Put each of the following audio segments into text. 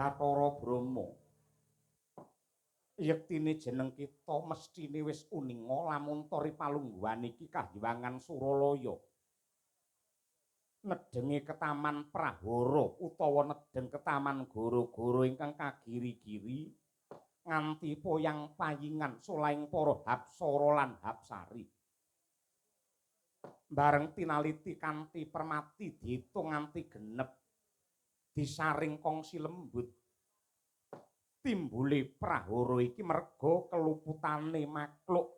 Bathara Brahma. Yektine jeneng kita mesthine wis uninga lamun ta ri palungguhan iki kahyangan Suralaya. Nedhenge ketaman Prahara utawa nedheng ketaman goro-goro ingkang kagiri-giri nganti poyang payingan solaing para hapsara lan hapsari. Bareng tinaliti kanthi permati diitung nganti genep. Disaring kongsi lembut. Timbule prahara iki merga keluputane makhluk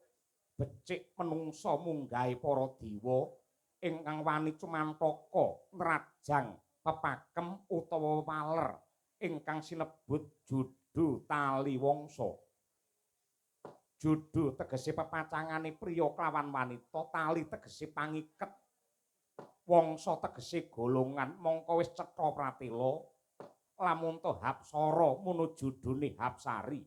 becik menungsa munggahe para dewa ingkang wani cumantaka nrajang pepakem utawa waler ingkang sinebut judu tali wangsa. Judu tegese pepacangane priya kelawan wanita, tali tegese pangiket, wangsa tegese golongan. Mongko wis cetha pratela lamun ta hapsara mono judune hapsari,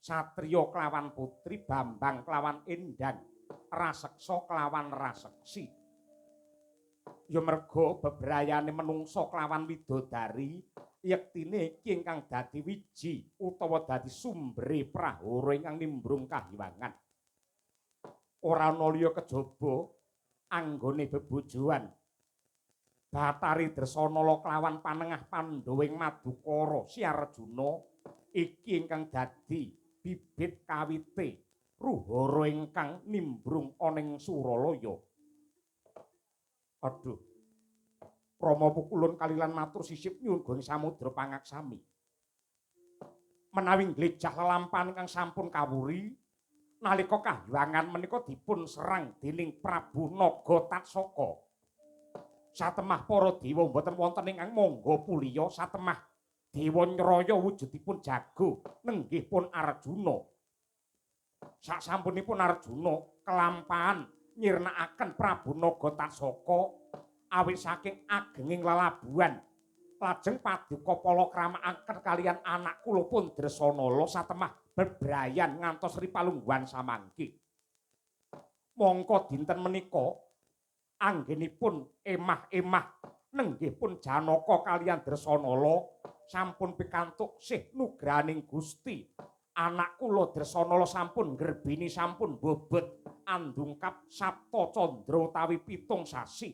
satriya kelawan putri, bambang kelawan endang, raseksa kelawan raseksi. Ya merga bebrayane menungsa kelawan widodari, yektine iki ingkang dadi wiji utawa dadi sumbere prahara ingkang nimbrung kahyangan. Ora ana liya kejaba anggone bebojoan Bathari Dresanala kelawan panengah Pandhawing Madukara Si Arjuna iki ingkang dadi bibit kawite ruhara ingkang nimbrung ana ing Suralaya. Aduh. Rama pukulun kalilan matur sisip nyuwun gong samudra pangaksami. Menawi nglejah lelampahan ingkang sampun kawuri nalika kahyangan menika dipun serang dening Prabu Naga Taksaka. Satemah para dewa mboten wonten ingkang mangga puliya, satemah dewa nyraya wujudipun jago nenggih pun Arjuna. Sasampunipun Arjuna kelampahan nyirnakaken Prabu Naga Taksaka awit saking agenging lelabuhan, lajeng paduka palakramaken kaliyan anak kula pun Dresanala satemah bebrayan ngantos ri palungguhan samangke. Mongko dinten menika anggenipun emah-emah nenggih pun Janaka kaliyan Dresanala sampun pikantuk sih nugrahaning Gusti. Anak kula Dresanala sampun nggerbini, sampun bobot andungkap Sapta Candra utawi 7 sasi.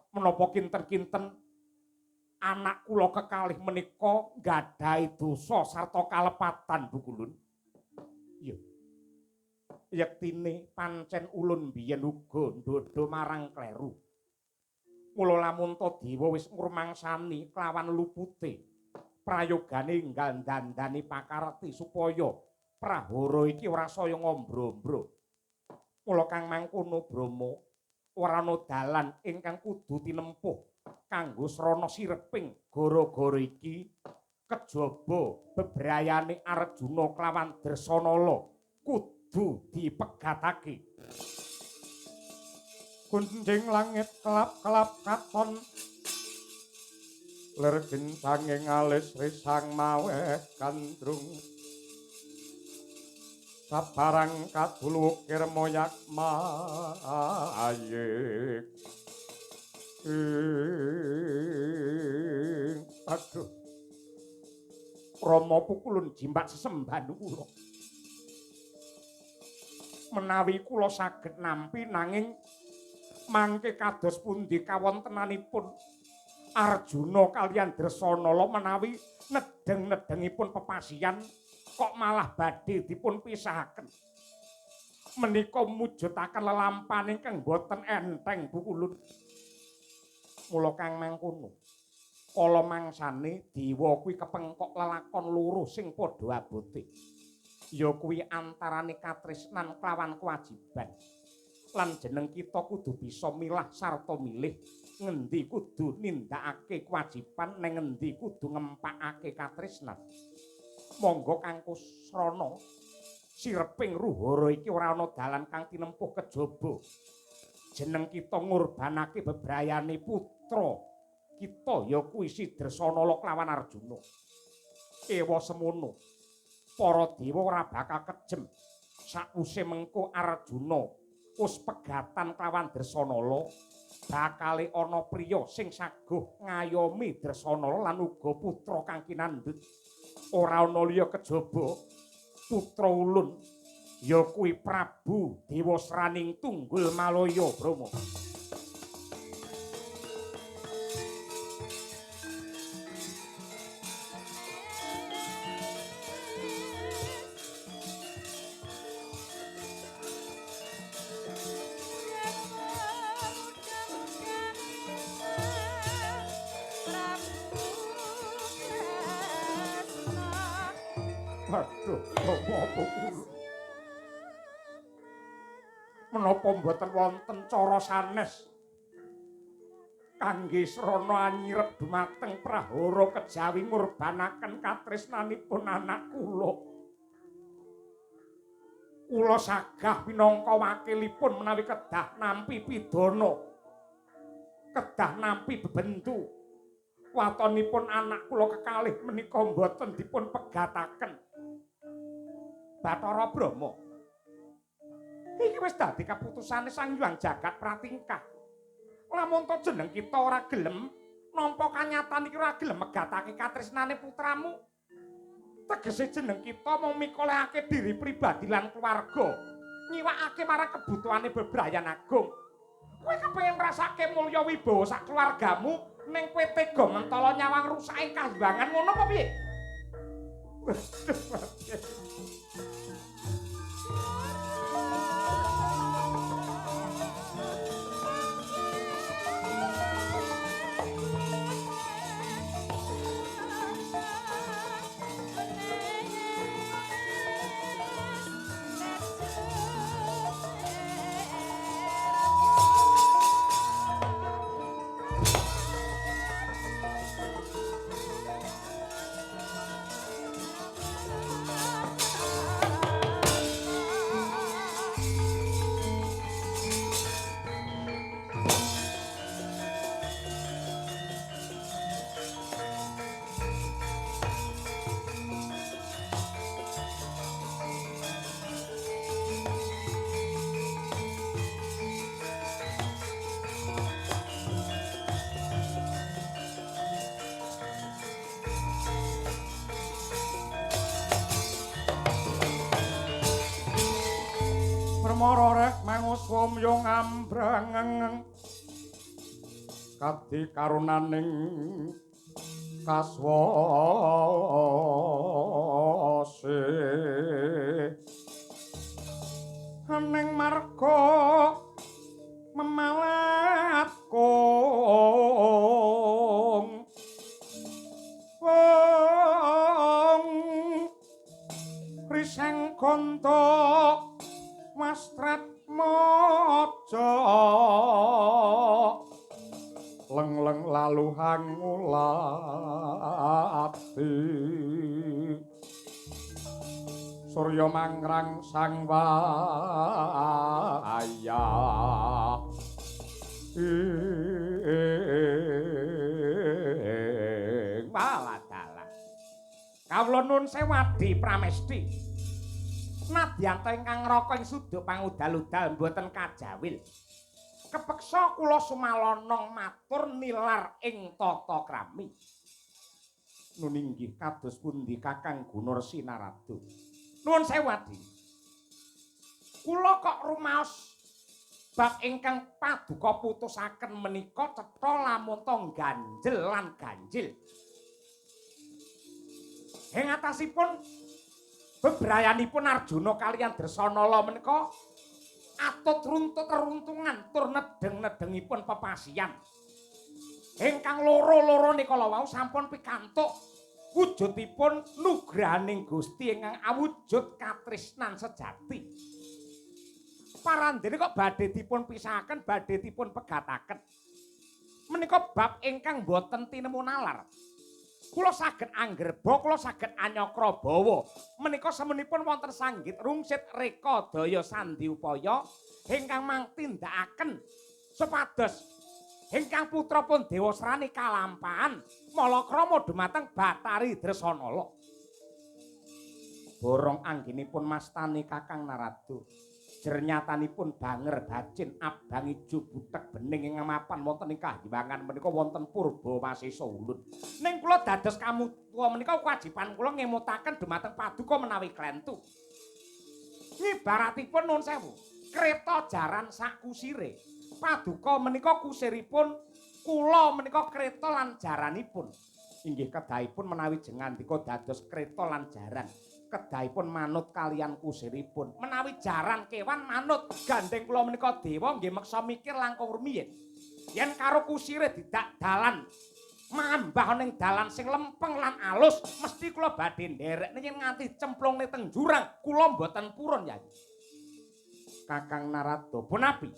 Menapa kinten-kinten anak kula kekalih menika nggadahi dosa sarta kalepatan, Bu Kulun? Iya. Yektine pancen ulun biyen uga ndhodha marang kleru. Mula lamun ta dewa wis ngrumangsani kelawan lupute prayogane enggal dandani pakarti supaya prahara iki ora saya ngombro-ombro. Mula kang mangkono Brahma ora ana dalan ingkang kudu tinempuh kanggo srana sireping gara-gara iki kejaba bebrayane Arjuna kelawan Dresanala kudu dipegatake. Gunjing langit kelap-kelap katon, lir gencanging alis risang maweh gandrung, sabarang kadul ukir moyak mayik. Aduh. Rama pukulun jimbat sesembahan kula. Menawi kula saged nampi nanging mangke kados pundi kawontenanipun Arjuna kaliyan Dresanala menawi nedheng-nedhengipun pepasian kok malah badhe dipun pisahaken. Menika mujudaken lelampahan ingkang boten enteng, Bu Kulun. Mula kang mangkono, kala mangsane dewa kuwi kepengkok lelakon loro sing padha abote. Ya kuwi antarane katresnan kelawan kewajiban. Lan jeneng kita kudu bisa milah sarta milih ngendi kudu nindakake kewajiban neng ngendi kudu ngempakake katresnan. Monggo Kang Kusrana, sireping ruhara iki ora ana dalan kang tinempuh kejaba jeneng kita ngurbanake bebrayane putra kita ya kuwi si Dresanala kelawan Arjuna. Ewa semono para dewa ora bakal kejem sakwise mengko Arjuna wis pegatan kelawan Dresanala, bakale ana priya sing saguh ngayomi Dresanala lan uga putra kang kinandhut. Ora ana liya kejaba putra ulun ya kuwi Prabu Dewasraning Tunggul Malaya Brama. Waduh, apa menapa mboten wonten cara sanes kangge srana anyirep dumateng prahara kejawi ngurbanaken katresnanipun anak kula. Kula sagah minangka wakilipun menawi kedah nampi pidana, kedah nampi bebendu. Watonipun anak kula kekalih menika mboten dipun pegataken. Bathara Brahma, iki wis dadi kaputusane Sang Hyang Jagat Pratingkah. Lamun to jeneng kita ora gelem nampa kanyatan iki, ora gelem megatake katresnane putramu, tegese jeneng kita mung mikolehake diri pribadi lan keluarga, nyiwakake marang kebutuhane bebrayan agung. Kowe kepengin ngrasake mulya wibawa sak keluargamu, ning kowe tega mentala nyawang rusake kahyangan ngono apa piye? Permara rek manguswam yo ngambrang kadi karunaning kaswase ning marga memalat kong wong riseng konto wastrat maja leng-leng laluhang ngulati surya mangrang sang wayah ing waladalah. Kawula nun sewadi pramesti. Nadyan ta ingkang ngraka ing suduk pangudal-udal mboten kajawil. Kepeksa kula sumalana matur nilar ing tata krami. Nun inggih kados pundi Kakang Gunarsi Narada? Nuwun sewu Adi. Kula kok rumaos bab ingkang paduka putusaken menika cetha lamun ta ganjel lan ganjil. Ing atasipun bebrayanipun Arjuna kaliyan Dresanala menika atut runtut reruntungan tur nedeng-nedengipun pepasian. Ingkang loro-loro nika wau sampun pikantuk wujudipun nugrahaning Gusti ingkang awujud katresnan sejati. Parandene kok badhe dipun pisahaken, badhe dipun pegataken. Menika bab ingkang boten tinemu nalar. Kula saged anggerba, kula saged anyakra bawa. Menika semenipun wonten sanggit rungsit reka daya sandi upaya ingkang mangtindakaken supados ingkang putra pun Dewasrani kalampahan malakrama dumateng Bathari Dresanala. Borong anggenipun mastani Kakang Narada. Jernyatanipun banger bacin abang ijo butek bening ing mapan wonten ing kahyangan menika wonten purba wasesa ulun. Ning kula dados kamutua menika kewajiban kula ngemutaken dumateng paduka menawi klentu. Ngibaratipun nuwun sewu, kreta jaran sak kusire. Paduka menika kusiripun, kula menika kreta lan jaranipun. Inggih kedahipun menawi jengandika dados kreta lan jaran. Kedahipun manut kalian kusiripun. Menawi jaran kewan manut, gandeng kula menika dewa nggih meksa mikir langkung rumiyin. Yen karo kusire didak dalan mambah ning dalan sing lempeng lan alus, mesti kula badhe nderekne yen nganti cemplungne teng jurang, kula mboten purun, Yai. Kakang Narada, punapi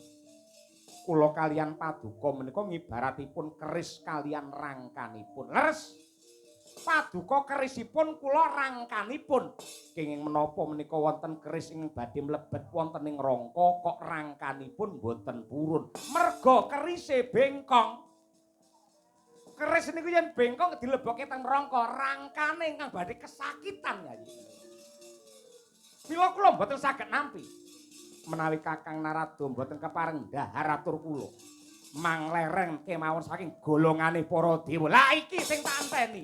kula kalian paduka menika ngibaratipun keris kalian rangkanipun. Leres. Paduka kerisipun kula rangkanipun. Kenging menapa menika wonten keris ing badhe mlebet wonten ing rangka kok rangkanipun mboten purun. Merga kerise bengkong. Keris niku yen bengkong dilebokke teng rangka, rangkane ingkang badhe kesakitan, Yai. Mila kula mboten saged nampi. Menawi Kakang Narada mboten kepareng dhahar atur kula. Manglereng kemawon saking golongane para dewa. Lah iki sing tak anteni.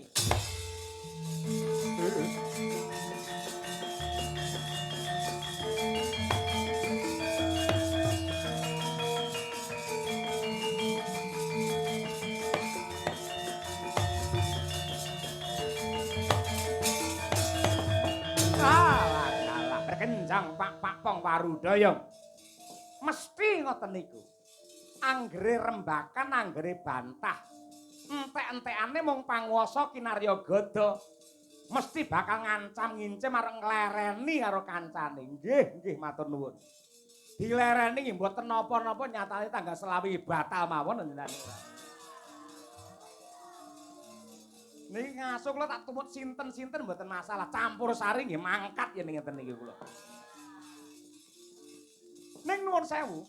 Alah, alah, berkenjang pak-pak pong warudaya. Mesti ngoten niku. Anggere rembakan, anggere bantah. Entek-entekane mung panguwasa kinarya gada. Mesti bakal ngancam ngincim arep nglereni karo kancane. Nggih, nggih matur nuwun. Dilereni nggih mboten napa-napa, nyatane tanggal selawi batal mawon njenengan. Niki ngaso kula tak tumut sinten-sinten mboten masalah, campur sari nggih mangkat yen ngeten niki kula. Ning nuwun sewu,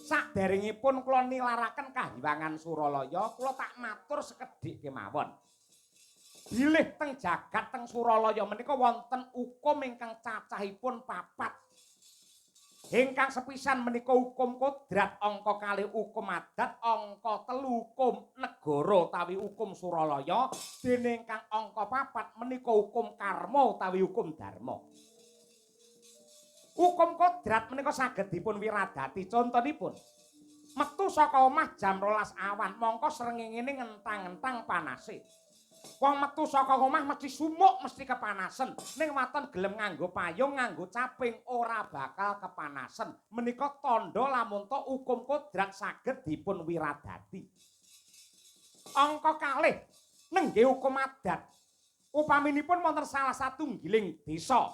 saderengipun kula nilaraken kahyangan Suralaya, kula tak matur sekedhik kemawon. Bilih teng jagat teng Suralaya menika wonten hukum ingkang cacahipun papat. Ingkang sepisan menika hukum kodrat, angka kalih hukum adat, angka telu hukum negara utawi hukum Suralaya, dene ingkang angka papat menika hukum karma utawi hukum dharma. Hukum kodrat menika saged dipun wiradati. Contonipun, metu saka omah jam 12 awan, mongko srengenge ngentang-ngentang panase. Wong metu saka omah mesti sumuk, mesti kepanasen. Ning waton gelem nganggo payung, nganggo caping, ora bakal kepanasen. Menika tandha lamun to hukum kodrat saged dipun wiradati. Angka kalih nenggih hukum adat. Upaminipun wonten salah satunggiling desa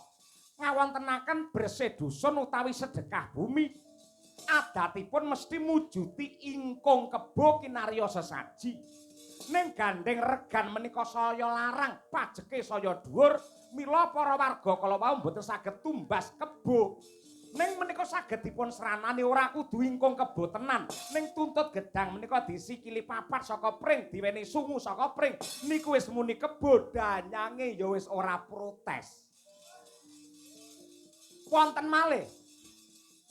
ngawontenaken bersih dusun utawi sedekah bumi, adatipun mesti mujuti ingkung kebo kinarya sesaji. Ning gandeng regan menika saya larang, pajeke saya dhuwur, mila para warga kala wau mboten saged tumbas kebo. Ning menika saged dipun sranani ora kudu ingkung kebo tenan, ning tuntut gedang menika disikili papat saka pring, diweni sungu saka pring, niku wis muni kebo, danyange ya wis ora protes. Wonten malih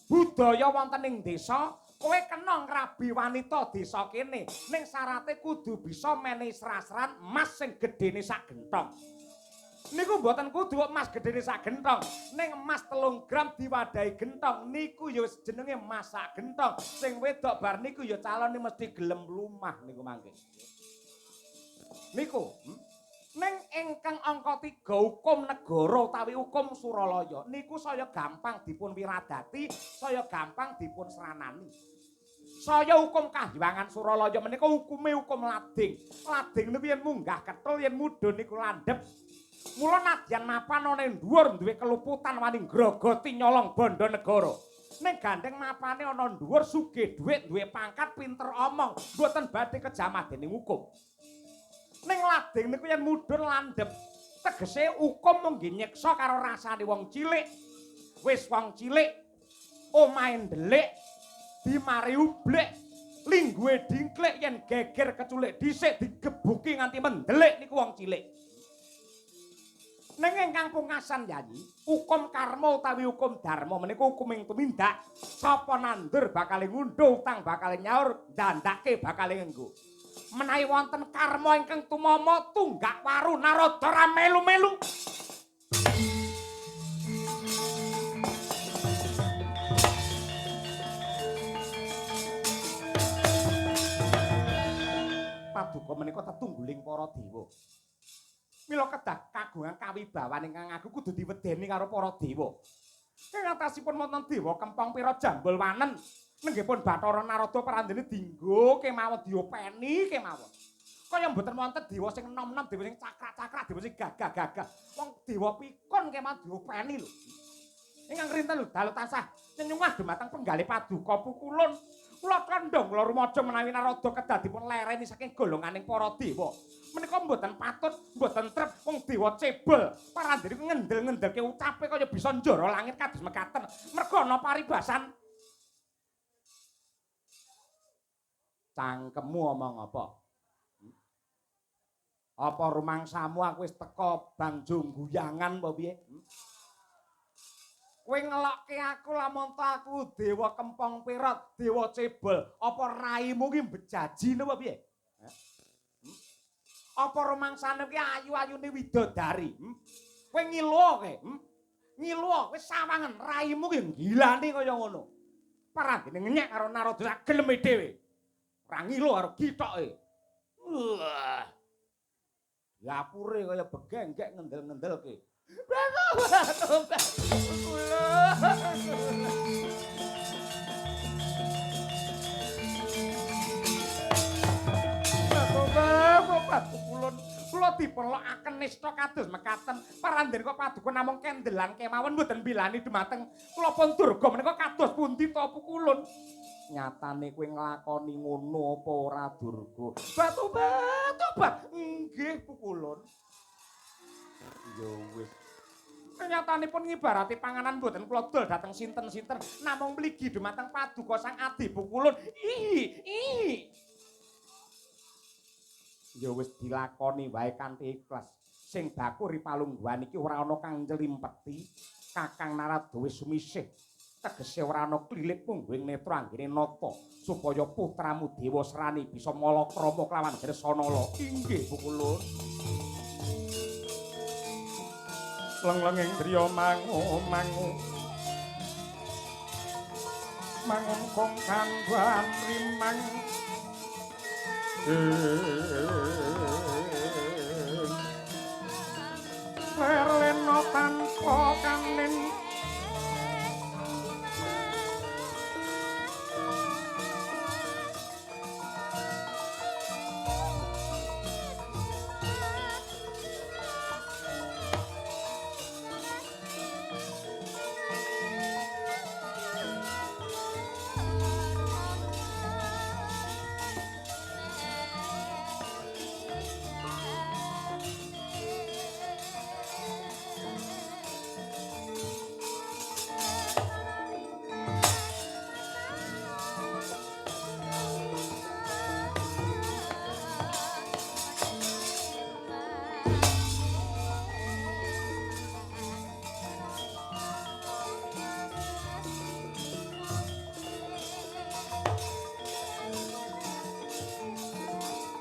budaya wonten ing desa, kowe kena ngrabi wanita desa kene, ning syarate kudu bisa menehi srasran emas sing gedene sak gentong. Niku mboten kudu emas gedene sak gentong, ning emas 3 gram diwadahi gentong niku ya wis jenenge emas sak gentong. Sing wedok bar niku ya calone mesti gelem lumah niku mangke. Niku Ning ingkang angka 3 hukum negara utawi hukum Suralaya niku saya gampang dipun wiradati, saya gampang dipun sranani. Saya hukum kahyangan Suralaya menika hukume hukum lading. Lading niku yen munggah ketul, yen mudhun niku landhep. Mula nadyan mapan ana ing dhuwur duwe keluputan wani ngrogoti nyolong bandha negara. Ning gandeng mapane ana dhuwur, sugih dhuwit, duwe pangkat, pinter omong, mboten badhe kejamah dening hukum. Ning lading niku yen mudhun landhep, tegese hukum mung nggih nyiksa karo rasane wong cilik. Wis wong cilik, omahe ndelik, dimari ublik, lingguhe dingklik, yen geger keculik dhisik digebuki nganti mendelik niku wong cilik. Ning ingkang pungkasan Yayi, hukum karma utawi hukum dharma menika hukuming tumindak. Sapa nandur bakal ngundhuh, utang bakal nyaur, dandake bakal nganggo. Menawi wonten karma ingkang tumama tunggak waru Narada ra melu-melu. Paduka menika tetungguling para dewa. Mila kedah kagungan kawibawan ingkang agung kudu diwedeni karo para dewa. Ing atasipun wonten dewa Kempong Pira Jambul Wanen, nenggihipun Bathara Narada parandene dinggo kemawon diopeni kemawon. Kaya mboten wonten dewa sing enom-enom, dewa sing cakrak-cakrak, dewa sing gagah-gagah. Wong dewa pikun kemawon diopeni lho. Ingkang rinten lho dalu tansah nyenyungah dumateng penggalih paduka pukulun. Kula kandhang kula rumaja menawi Narada kedah dipun lereni saking golonganing para dewa. Menika mboten patut, mboten trep wong dewa cebol. Parandene ngendel-ngendelke ucape kaya bisa njara langit kados mekaten. Merga ana paribasan. Cangkemmu omong apa? Apa rumangsamu aku wis teka bangjo guyangan apa piye? Kowe ngelokke aku lamun ta aku dewa Kempong Perot, dewa cebol, apa raimu ki bejaji napa piye? Apa rumangsane ki ayu-ayune widodari? Kowe ngilu kowe, Ngilu kowe sawangen raimu ki gilani kaya ngono. Parandene ngenyek karo Narada sak geleme dhewe. Ora ngilu karo githoke. Wah. Dapure kaya begenggek ngendel-ngendelke. Kula diperlokaken nista kados mekaten. Parandene kok paduka namung kendelan kemawon mboten bilani dumateng kula pun durga menika kados pundi to pukulun. Nyatane kowe nglakoni ngono apa ora Durga? Batu-batu. Nggih pukulun. Ya wis. Nyatanipun ngibarati panganan mboten kula dol dhateng sinten-sinten namung mligi dumateng paduka Sang Adi Pukulun. Ih. Ya wis dilakoni wae kanthi ikhlas. Sing baku ri palungguhan iki ora ana kang nylimpeti. Kakang Narada wis sumisih. Tegese ora ana klilip mungguing netra anggene nata supaya putramu Dewa Srani bisa malakrama kelawan Dresanala. Inggih Pukulun. Lenglenging griya mangu-mangu mangun kong kandhan rimang lerlena tanpa kanin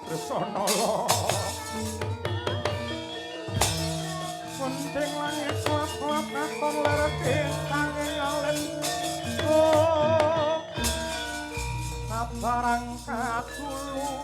Dresanala. Kunting langit klap-klap katon lereke tange alen. Oh, kabarang katulu.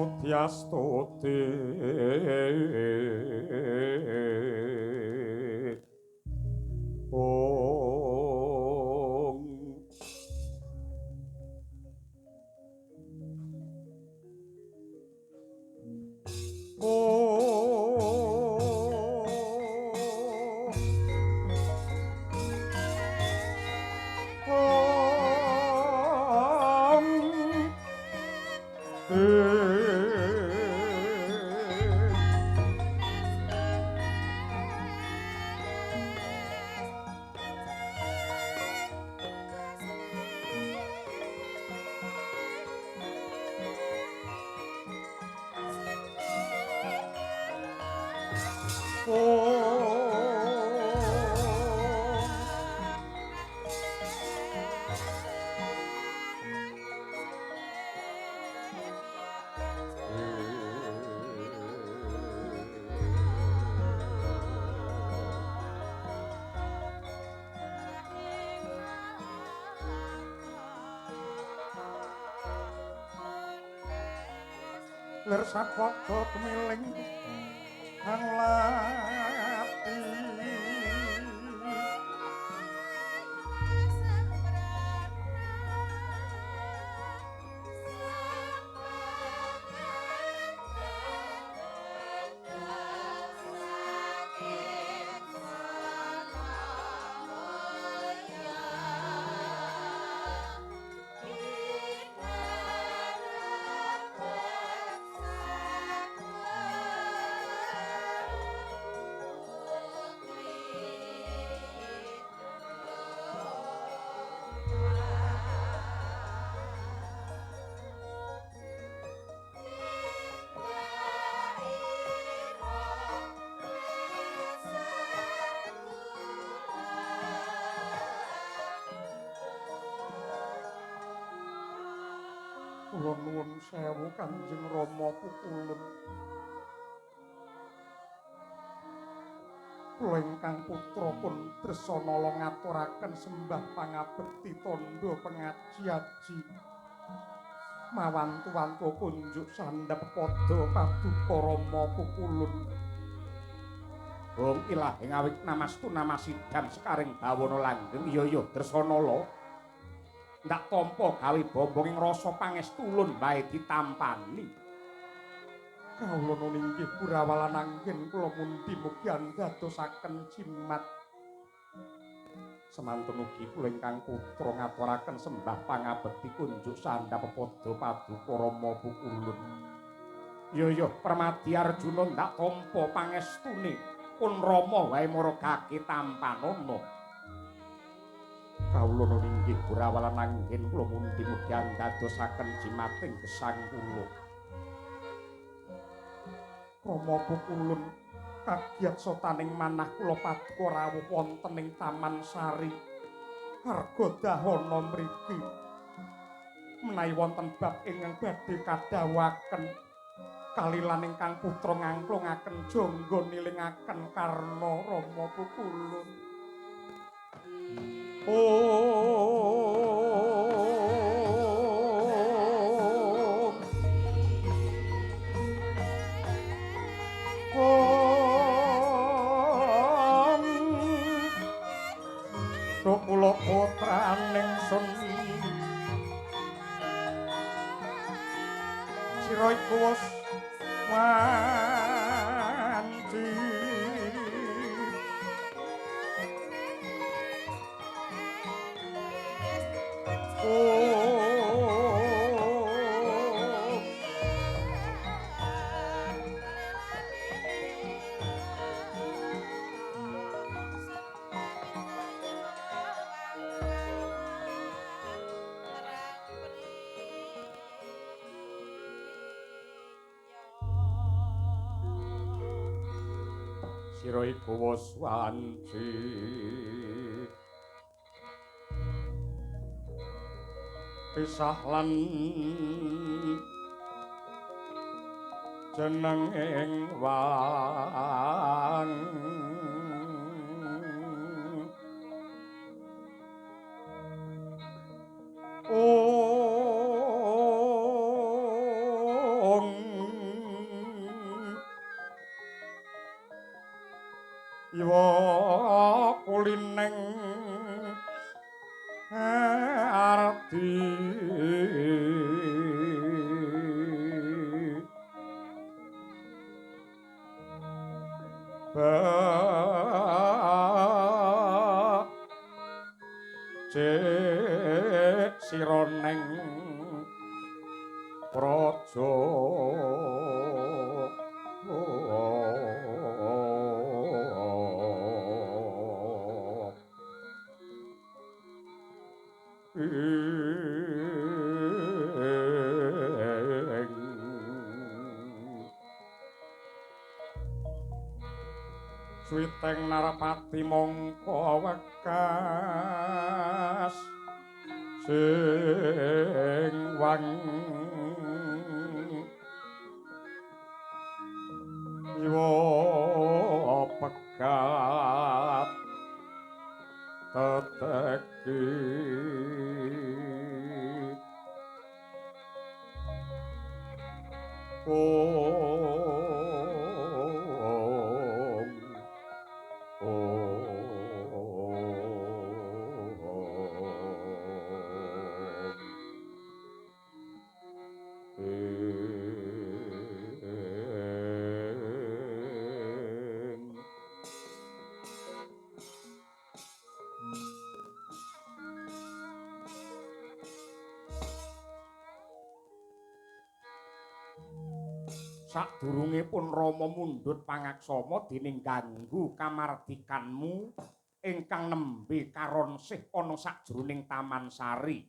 Pudyastuti. Om. Om. Om. Lir sakwada tumiling kang lati. Kula nuwun sewu Kanjeng Rama Pukulun. Kula ingkang putra pun Dresanala ngaturaken sembah pangabekti tandha pengaji-aji. Mawantu-wantu kunjuk sandhap pada paduka Rama Pukulun. Hong ilahi ngawik namastu namasidam sekaring bawana langgeng. Iya iya Dresanala. Ndak tampa gawe bombong ing rasa pangestulun wae ditampani. Kawula nun inggih purawalan anggen kula mundi mugi andadosaken jimat. Semantun ugi kula ingkang putra ngaturaken sembah pangabekti kunjuk sandhap pada paduka Rama Pukulun. Iya iya Permadi Arjuna ndak tampa pangestune pun Rama wae maragake tampanana. Kawula nun inggih purawalan anggen kula mundi mugi andadosaken jimating gesang kula. Rama Pukulun kagiat sotaning manah kula paduka rawuh wonten ing Taman Sari Harga Dahana mriki. Menawi wonten bab ingkang badhe kadhawuhaken kalilan ingkang putra ngangklungaken jangga nilingaken karna Rama Pukulun. Om. Om. Kula putraning sun sira iku wis wanci. Sira iku wis wanci. Pisah lan jeneng ing wang. Om. Iwa kulineng arti becik sira ning praja. Suwiteng Narapati mongko wekas sing wang iwa pekat teteki Sadurunge pun Rama mundhut pangaksama dening ganggu kamardikanmu ingkang nembe karonsih ana sajroning Taman Sari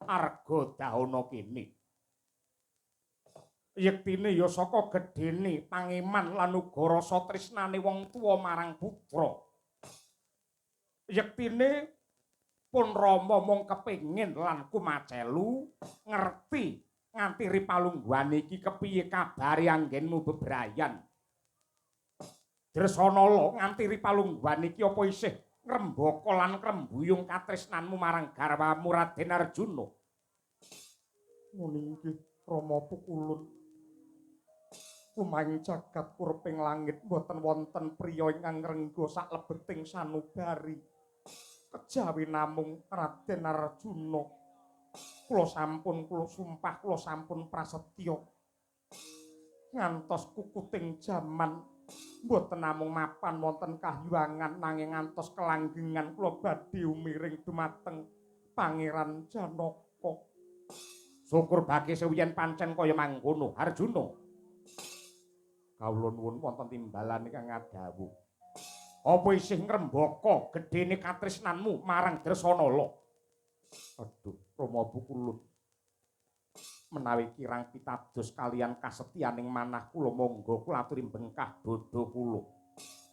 Arga Dahana kene. Yektine ya saka gedhene pangeman lan uga rasa tresnane wong tuwa marang putra. Yektine pun Rama mung kepengin lan kumacelu ngerti nganti ripalungguhane iki kepiye kabare anggenmu bebrayan. Dresanala nganti ripalungguhane iki apa isih ngrembaka lan ngrembuyung katresnanmu marang garwamu Raden Arjuna. Ngene inggih Rama Pukulun. Lumaing jagat kureping langit mboten wonten priya ingkang ngrengga saklebeting sanubari. Kejawi namung Raden Arjuna. Kula sampun kula sumpah kula sampun prasetya ngantos kukuting jaman mboten namung mapan wonten kahyangan nanging ngantos kelanggengan kula badhe umiring dumateng Pangeran Janaka. Syukur bagi sewiyen pancen kaya mangkono Arjuna. Kawula nuwun wonten timbalan ingkang ngadhawuh. Apa isih ngrembaka gedhene katresnanmu marang Dresanala? Aduh Rama Pukulun, menawi kirang pitados kalian kasetyaning manah kula monggo kula aturi bengkah dada kula.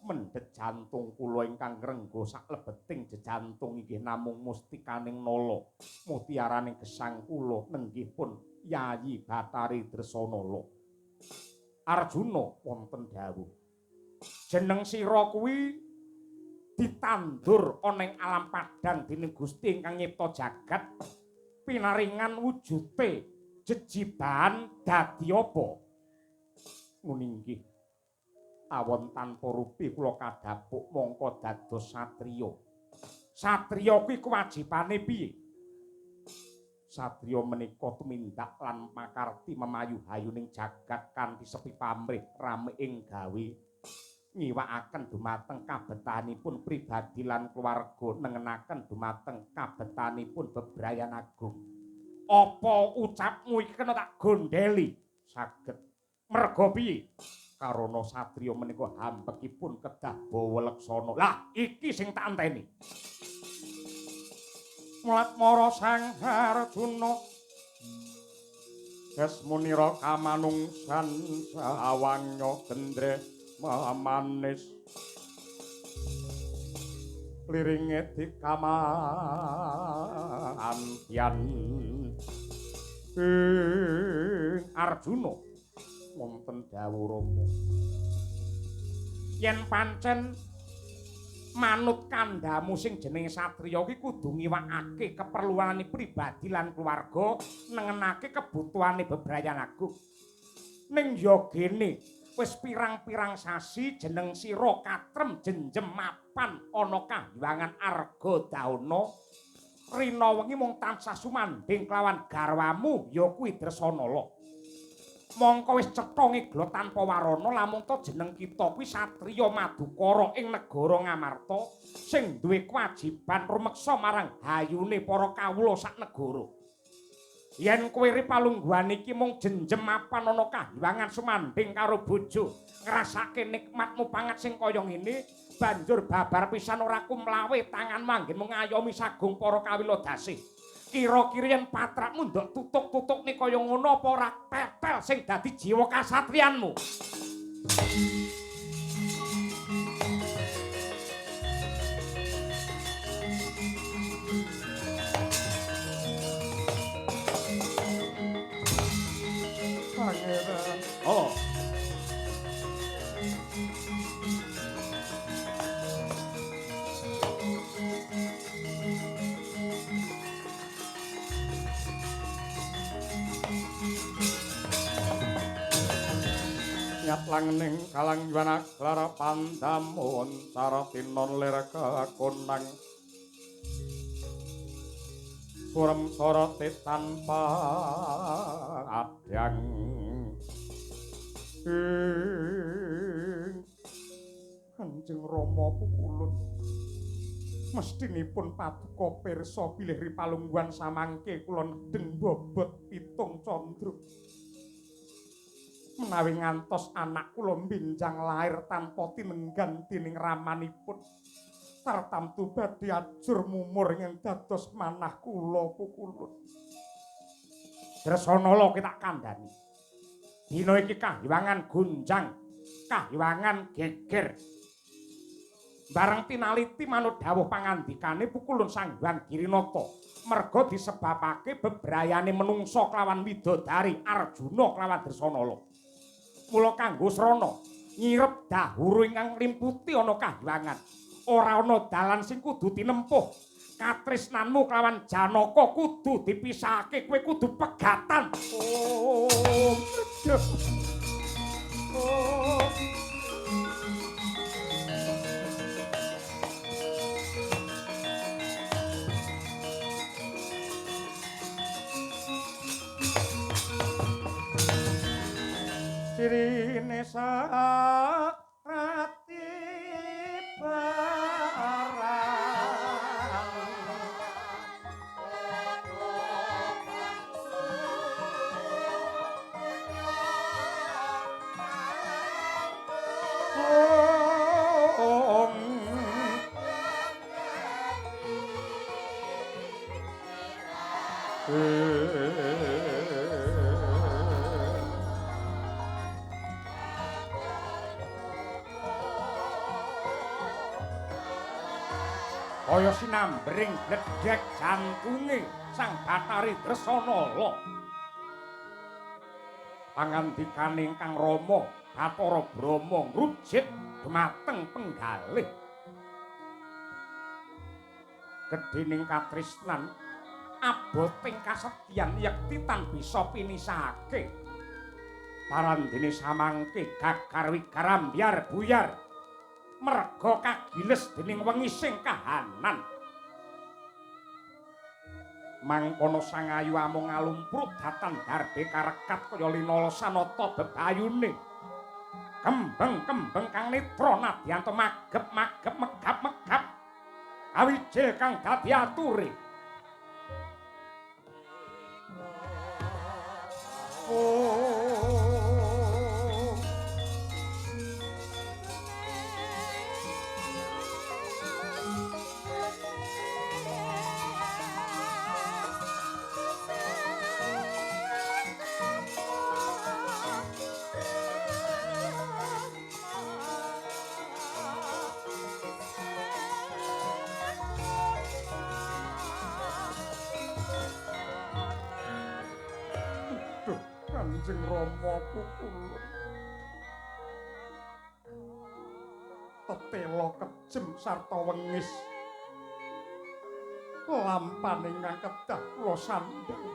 Mendhet jantung kula ingkang ngrengga saklebeting jejantung inggih namung mustikaning nala, mutiaraning gesang kula nenggih pun Yayi Bathari Dresanala. Arjuna wonten dawuh. Jeneng sira kuwi ditandur ana ing alam padhang dening Gusti ingkang nyipta jagat, pinaringan wujute jejibahan dadi apa? Ngene inggih awon tanpa rupi kula kadhapuk mongko dados satriya. Satriya kuwi kewajibane piye? Satriya menika tumindak lan pakarti memayu hayuning jagat kanthi sepi pamrih rame ing gawe, ngiwakaken dumateng kabetanipun pribadi lan keluarga, nengenaken dumateng kabetanipun bebrayan agung. Apa ucapmu iki kena tak gondeli? Saged. Merga piye? Karana satriya menika hambekipun kedah bawa leksana. Lah iki sing tak enteni. Mulat mara Sang Arjuna Desmunira kamanungsan sawangnya gendre memanis liringe dikamantian ing Arjuna. Wonten dawuh Rama, yen pancen manut kandhamu sing jenenge satriya iki kudu ngiwakake keperluane pribadi lan keluarga, nengenake kebutuhane bebrayan agung. Ning ya gene Wis pirang-pirang sasi jeneng sira katrem jenjem mapan ana kahyangan Arga Dahana. Rina wengi mung tansah sumandhing kelawan garwamu ya kuwi Dresanala. Mongko wis cetha ngegla tanpa warana lamun ta jeneng kita kuwi satriya Madukara ing negara Ngamarta sing duwe kewajiban rumeksa marang hayune para kawula sak negara. Yen kowe ri palungguhan iki mung jenjem mapan ana kahyangan sumandhing karo bojo, ngrasake nikmatmu pangat sing kaya ngene, banjur babar pisan ora kumlawe tanganmu anggenmu ngayomi sagung para kawila dasih. Kira-kira yen patrakmu ndok tutuk-tutukne kaya ngono apa ora tetel sing dadi jiwa kasatriyanmu? Pangeran. Oh. Nyat langning kalang yuwana klara pandamun saratinon lir kekonang surem sorote tanpa adyang ing Kanjeng Rama pukulun mestinipun paduka pirsa bilih ripalungguhan samangke kula nedheng bobot pitung candra. Menawi ngantos anak kula mbinjang lair tanpa tinenggan dening ramanipun, tartamtu badhe ajur mumur ing dados manah kula pukulun. Dresanala ki tak kandhani. Dina iki kahyangan gunjang, kahyangan geger. Bareng tinaliti manut dawuh pangandikane pukulun Sang Hyang Girinata, merga disebabake bebrayane menungsa kelawan widodari Arjuna kelawan Dresanala. Mula kanggo srana nyirep dahuru ingkang nglimputi ana kahyangan. Ora ana dalan sing kudu tinempuh. Katresnanmu kelawan Janaka kudu dipisahake, kowe kudu pegatan. Oh, oh. Sirine sakrati barang Kaya sinambring bledhek jantunge Sang Bathari Dresanala. Pangandikane ingkang Rama Bathara Brahma ngrujit dumateng penggalih. Gedhening katresnan aboting kasetyan yekti tan bisa pinisahake. Parandene samangke gagar wigar ambyar buyar. Merga kagiles dening wengi sing kahanan. Mangkono Sang Ayu amung ngalumprut datan darbe karekat kaya linala sanata bebayune. Kembeng-kembeng kang netra nadyan magep-magep megap-megap awijil kang dadi ature. Oh. Kanjeng Rama pukulun tetela kejem sarta wengis lampane ingkang kedah kula sandheng.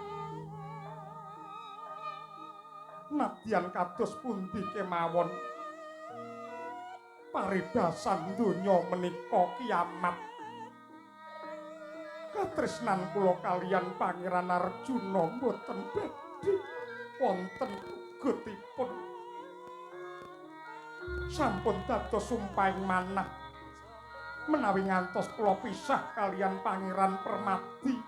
Nadyan kados pundi kemawon Paribasan donya menika kiamat. Katresnan kula kaliyan Pangeran Arjuna mboten badhe wonten gutipun. Sampun dados sumpahing manah menawi ngantos kula pisah kaliyan Pangeran Permadi,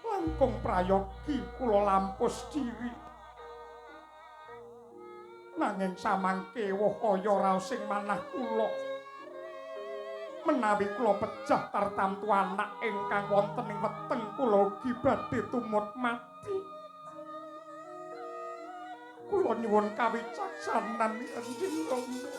langkung prayogi kula lampus diri. Nanging samangke woh kaya raosing manah kula, menawi kula pejah tartamtu anak ingkang wonten ing weteng kula ugi badhe tumut mati. Kula nyuwun kawicaksanan Kanjeng Rama.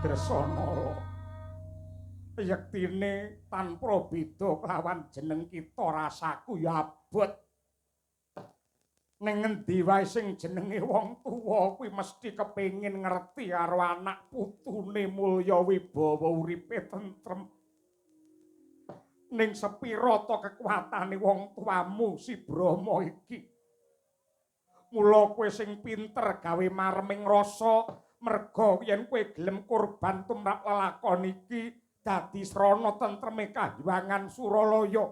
Dresanala, yektine tanpa beda kelawan jeneng kita rasaku ya abot. Ning ngendi wae sing jenenge wong tuwa kuwi mesti kepengin ngerti karo anak putune mulya wibawa uripe tentrem. Ning sepira to kekuatane wong tuamu si Brahma iki? Mula kowe sing pinter gawe mareming rasa, merga yen kowe gelem korban tumrap lelakon iki dadi srana tentreme kahyangan Suralaya.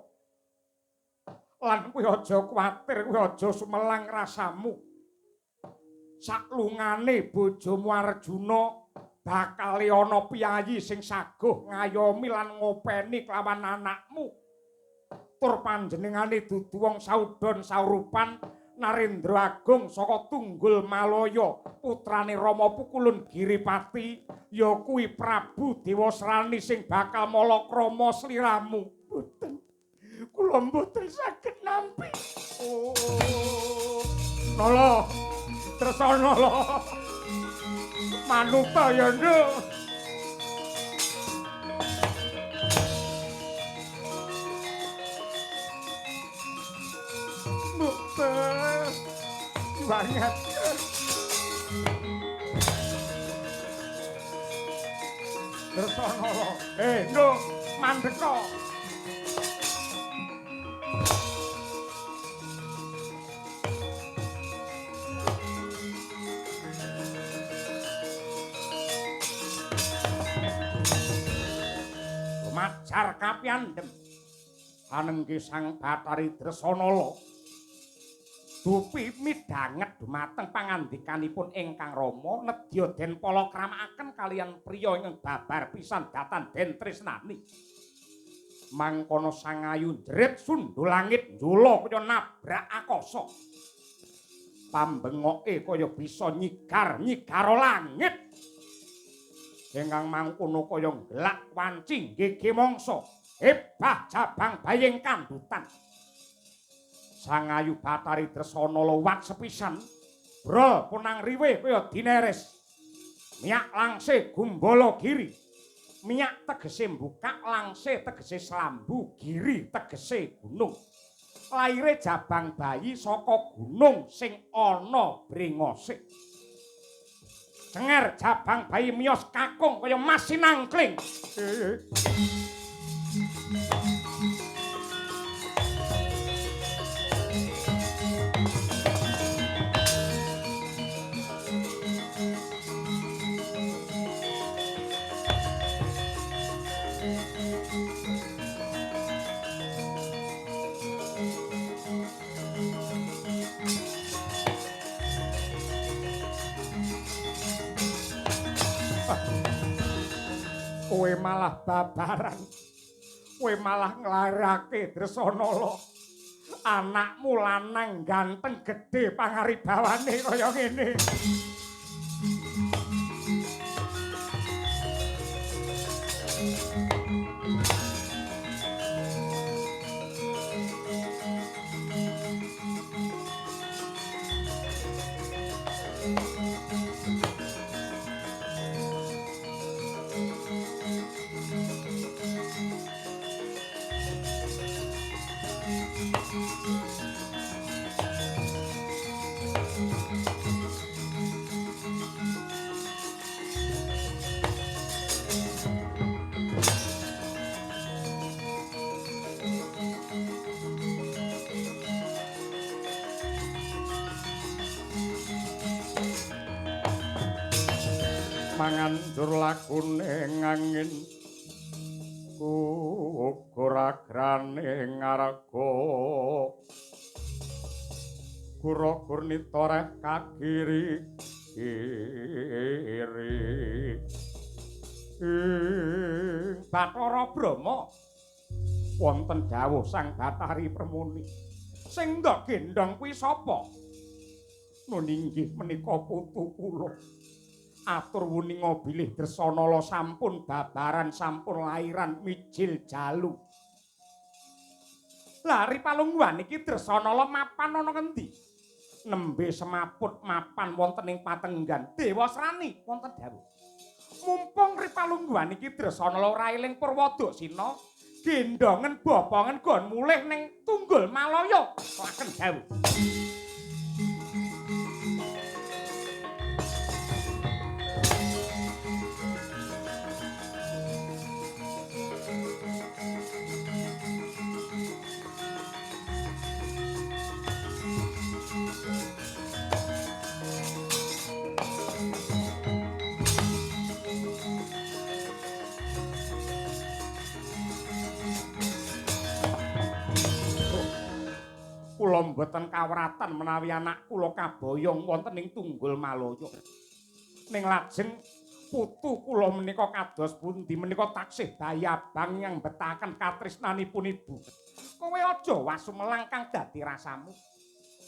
Lan kowe aja kuwatir, kowe aja sumelang rasamu. Saklungane bojomu Arjuna bakal ana piyayi sing saguh ngayomi lan ngopeni kelawan anakmu. Tur panjenengane dudu wong saudon saurupan Narendra Agung saka Tunggul Malaya, putrane Rama Pukulun Giripati, ya kuwi Prabu Dewasrani sing bakal malakrama sliramu. Mboten, kula mboten saged nampi. Oh, Nala, Dresanala, manuta ya nduk. Mboten banget. Dresanala, nduk, mandeka. Majar kapiandhem anengge Sang Bathari Dresanala. Dupi midhanget dumateng pangandikanipun ingkang Rama nedya den palakramakaken kaliyan priya ingkang babar pisan datan den tresnani. Mangkono Sang Ayu njrit sundul langit njula kaya nabrak akasa. Pambengoke kaya bisa nyigar nyigara langit. Ingkang mangkono kaya nggelak wanci nggege mangsa. Hebah jabang baying kandutan. Sang Ayu Bathari Dresanala wat sepisan brol punang riwe kaya dineres. Miyak langse gumbala giri. Miyak tegese mbukak, langse tegese slambu, giri tegese gunung. Laire jabang bayi saka gunung sing ana brengose. Cenger jabang bayi miyos kakung kaya mas sinangkling. Kowe malah babaran, kowe malah nglarake Dresanala. Anakmu lanang ganteng gedhe pangaribawane kaya ngene. Manganjur lakune ngangin gugur agrane ngarga gura gurnita reh kagiri kiri. Bathara Brahma wonten dawuh Sang Bathari Permuni, sing ndok gendhong kuwi sapa? Nun inggih menika putu kula. Atur wuninga bilih Dresanala sampun babaran sampun lairan mijil jalu. Lari palungguhan iki Dresanala mapan ana ngendi? Nembe semaput mapan wonten ing patenggan Dewasrani wonten dawuh. Mumpung ripalungguhan iki Dresanala ora eling Purwodaksina, gendhongen bopongen gon mulih ning Tunggul Malaya. Laken dawuh. Kula mboten kawratan menawi anak kula kaboyong wonten ing Tunggul Malaya. Ning lajeng putu kula menika kados pundi menika taksih bayabang yang betaken katresnanipun ibu. Kowe aja wasumelang kang dadi rasamu.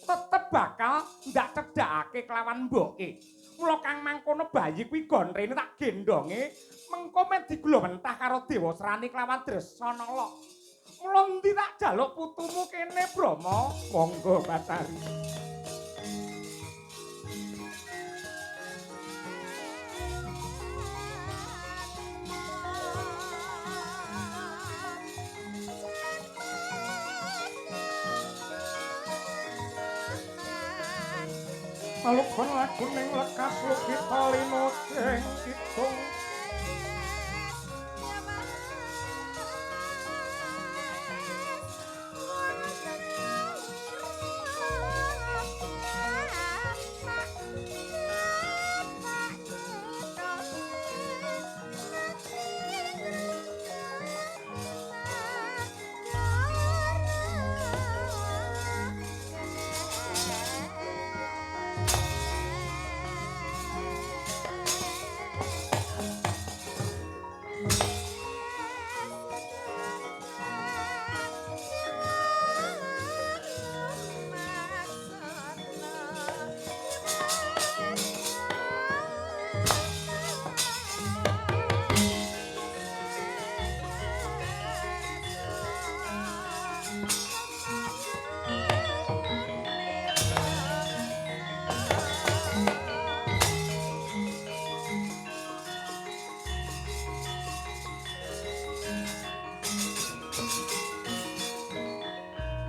Tetep bakal ndak cedhakake kelawan mboke. Mula kang mangkono bayi kuwi gon rene tak gendhonge, mengko men digulawentah karo Dewasrani kelawan Dresanala. Mula endi tak jaluk putumu kene Brahma? Monggo Bathari. Malugon laguning lekas lukita linoceng kidung.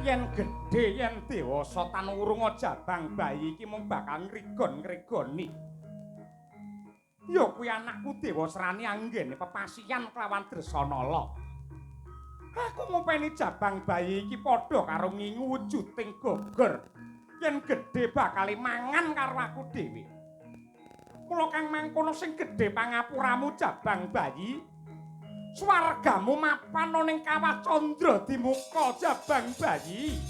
Yen gedhe yen dewasa tan urung jabang bayi iki mung bakal ngrigon-ngrigoni. Ya kuwi anakku Dewasrani anggene pepasian kelawan Dresanala. Aku ngopeni jabang bayi iki padha karo ngingu wujuding gogor. Yen gedhe bakal mangan karo aku dhewe. Mula kang mangkono sing gedhe pangapuramu jabang bayi, swargamu mapan ning kawah candra dimuka jabang bayi.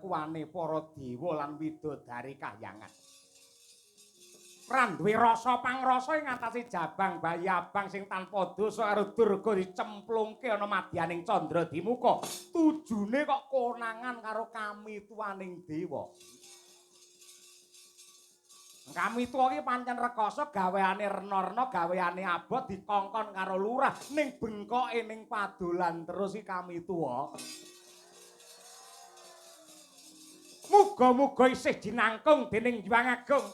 Kelakuane para dewa lan widodari kahyangan. Ora duwe rasa pangrasa ing ngatasi jabang bayi abang sing tanpa dosa karo Durga dicemplungke ana madyaning Candra Dimuka. Tujune kok konangan karo kamituwaning dewa. Kamituwa iki pancen rekoso, gaweane rena-rena, gaweane abot dikongkon karo lurah ning bengkoke ning padolan terus iki kamituwa. Muga-muga isih jinangkung dening Hyang Agung.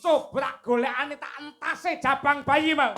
Coba golekane tak entase jabang bayi mau.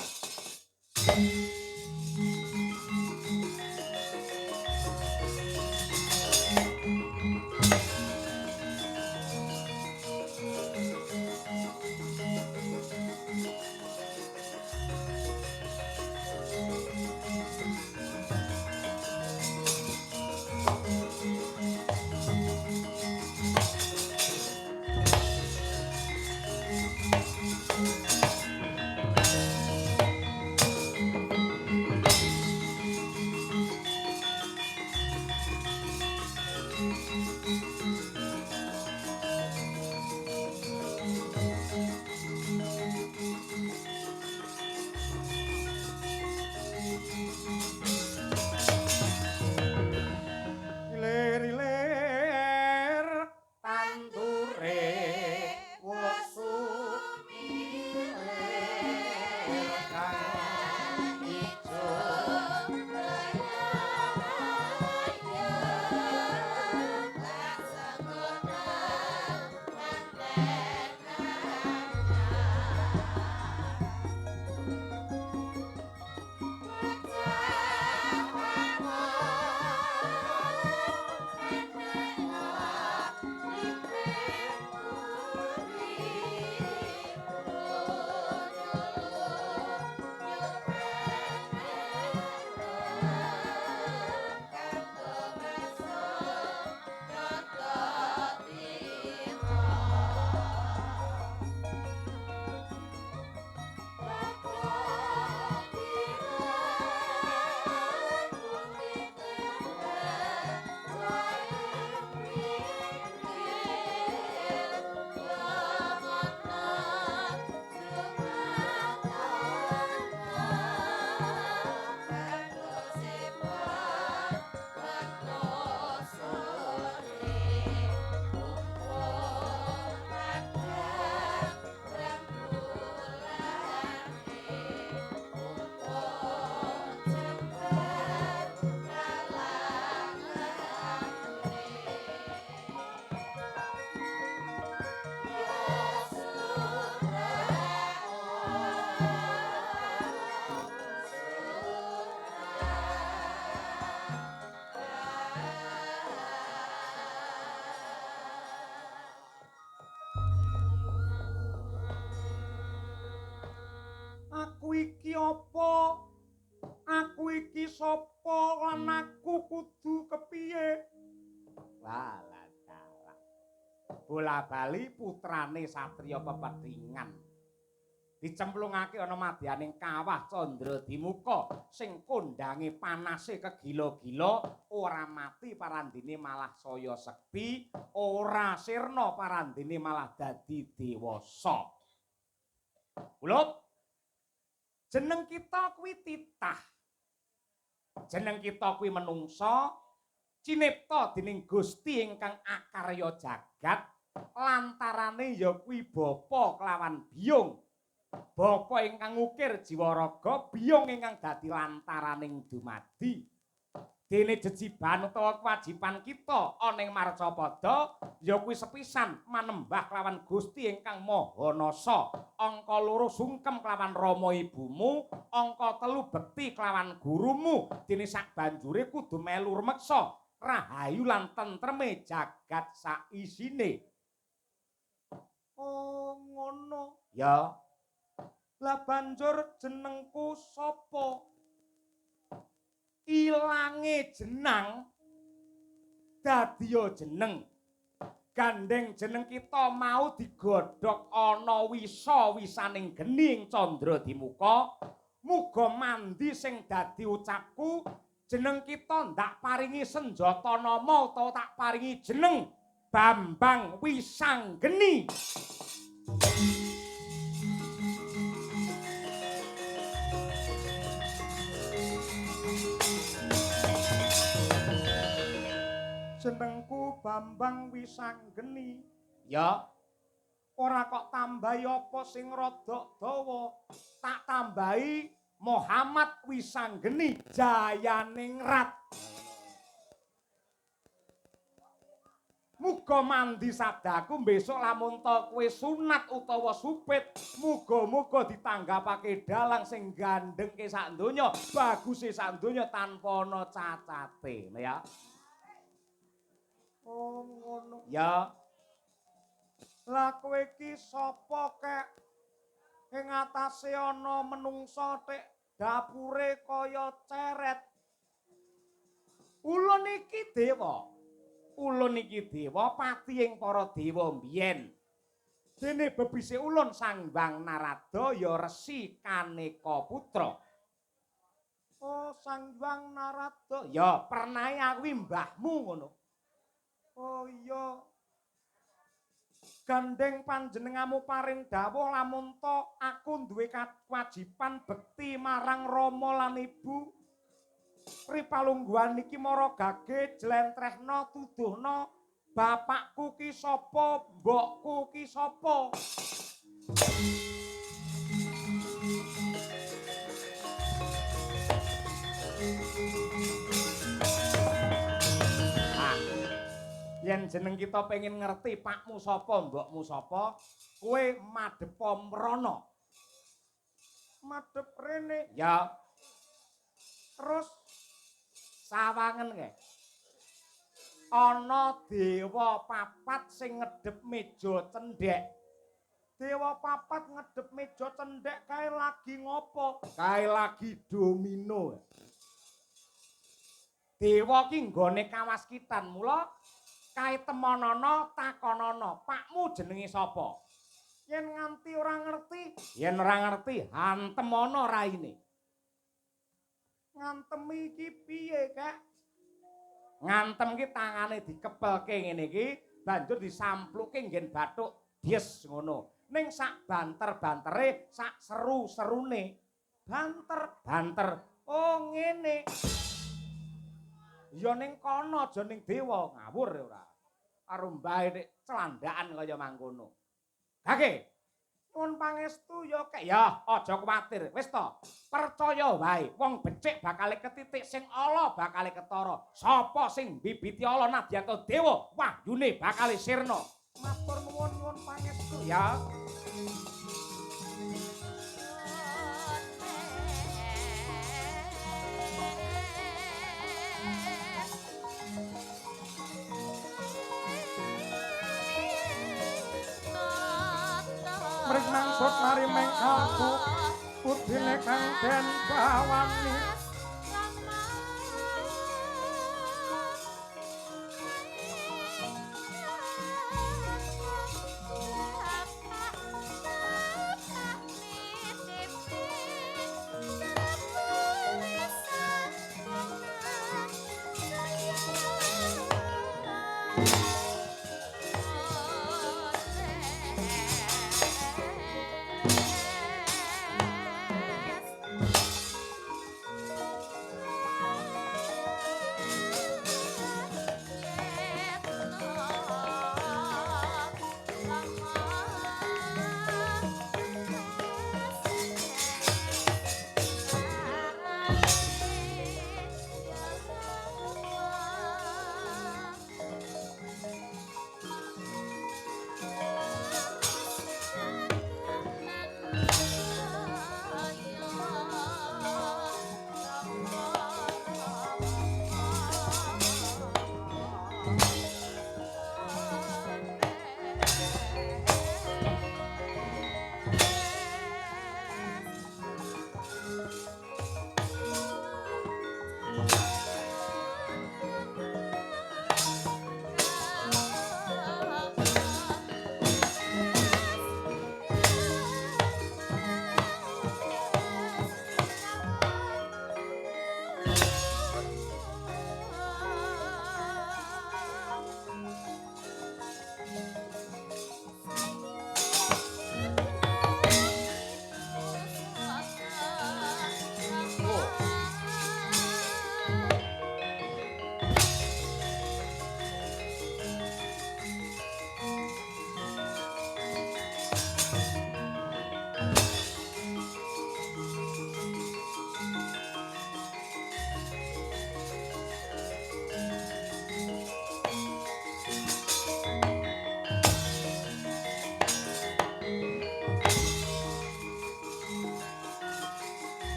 Aku iki apa? Aku iki sapa lan aku kudu kepiye? Walah dalah. Bola-bali putrane satriya pepethingan. Dicemplungake ana madyaning kawah Candra Dimuka sing kondange panase kegila-gila, ora mati parandene malah saya sekti, ora sirna parandene malah dadi dewasa. Ulut, jeneng kita kuwi titah. Jeneng kita kuwi menungsa cinipta dening Gusti ingkang akarya jagat, lantarane ya kuwi bapa kelawan biyung. Bapa ingkang ngukir jiwa raga, biyung ingkang dadi lantaraning dumadi. Dene jejiban utawa kewajiban kita ana ing marcapada ya kuwi sepisan manembah kelawan Gusti ingkang Maha Nasa. Angka loro sungkem kelawan rama ibumu, angka telu bekti kelawan gurumu. Dene sak banjure kudu melu rumeksa rahayu lan tentreme jagat saisine. Oh ngono. Ya. Lah banjur jenengku sapa? Ilange jenang dadiya jeneng. Gandeng jeneng kita mau digodhog ana wisa-wisaning geni ing Candra Dimuka. Muga mandi sing dadi ucapku, jeneng kita ndak paringi senjata nama utawa tak paringi jeneng. Bambang Wisanggeni. Jenengku Bambang Wisanggeni. Ya. Ora kok tambahi apa sing rada dawa, tak tambahi Muhammad Wisanggeni Jayaningrat. Muga mandi sabdaku besok lamun ta kowe sunat utawa supit, muga-muga ditanggapake dalang sing gandhengke sak donya, baguse sak donya tanpa ana cacate, ya. Oh ngono. Ya. Lah kowe iki sapa kek? Ing atase ana menungsa tek dapure kaya ceret. Ulun iki dewa. Ulun iki dewa pati ing para dewa mbiyen. Dene bebise ulun Sang Hyang Narada ya Resi Kaneka Putra. Oh, Sang Hyang Narada. Ya, pernahe aku mbahmu ngono. Oh iya. Gandeng panjenenganmu paring dawuh lamun ta aku duwe kewajiban bekti marang rama lan ibu. Pripalungguhan iki mara gage jlentrehna tuduhna bapakku ki sapa, mbokku ki sapa. Yen jeneng kita pengen ngerti pakmu sapa, mbokmu sapa, kowe madhepa mrana. Madhep rene. Ya. Terus sawangen kae. Ana dewa papat sing ngedhep meja cendhek. Dewa papat ngedhep meja cendhek kae lagi ngopo? Kae lagi domino. Dewa ki nggone kawaskitan, mula kae temonana takonana, pakmu jenenge sapa? Yen nganti ora ngerti, yen ora ngerti hantemana raine. Ngantemi iki piye, Kak? Ngantem ki tangane dikepelke ngene iki, banjur disampluke nggen bathuk dies ngono. Ning sak banter-bantere, sak seru-serune. Banter-banter. Oh ngene. Ya ning kono aja ning dewa, ngawur ya ora. Karo mbahe nek celandaan kaya mangkono. Gage. Nyuwun pangestu ya kek. Ya, aja kuwatir. Wis to, percaya wae wong becik bakal ketitik sing ala bakal ketara. Sapa sing mbibiti ala nadyan ta dewa, wahyune bakal sirna. Matur nuwun nyuwun pangestu ya. Mring mangsut mari mengkalku budine kang den gawani.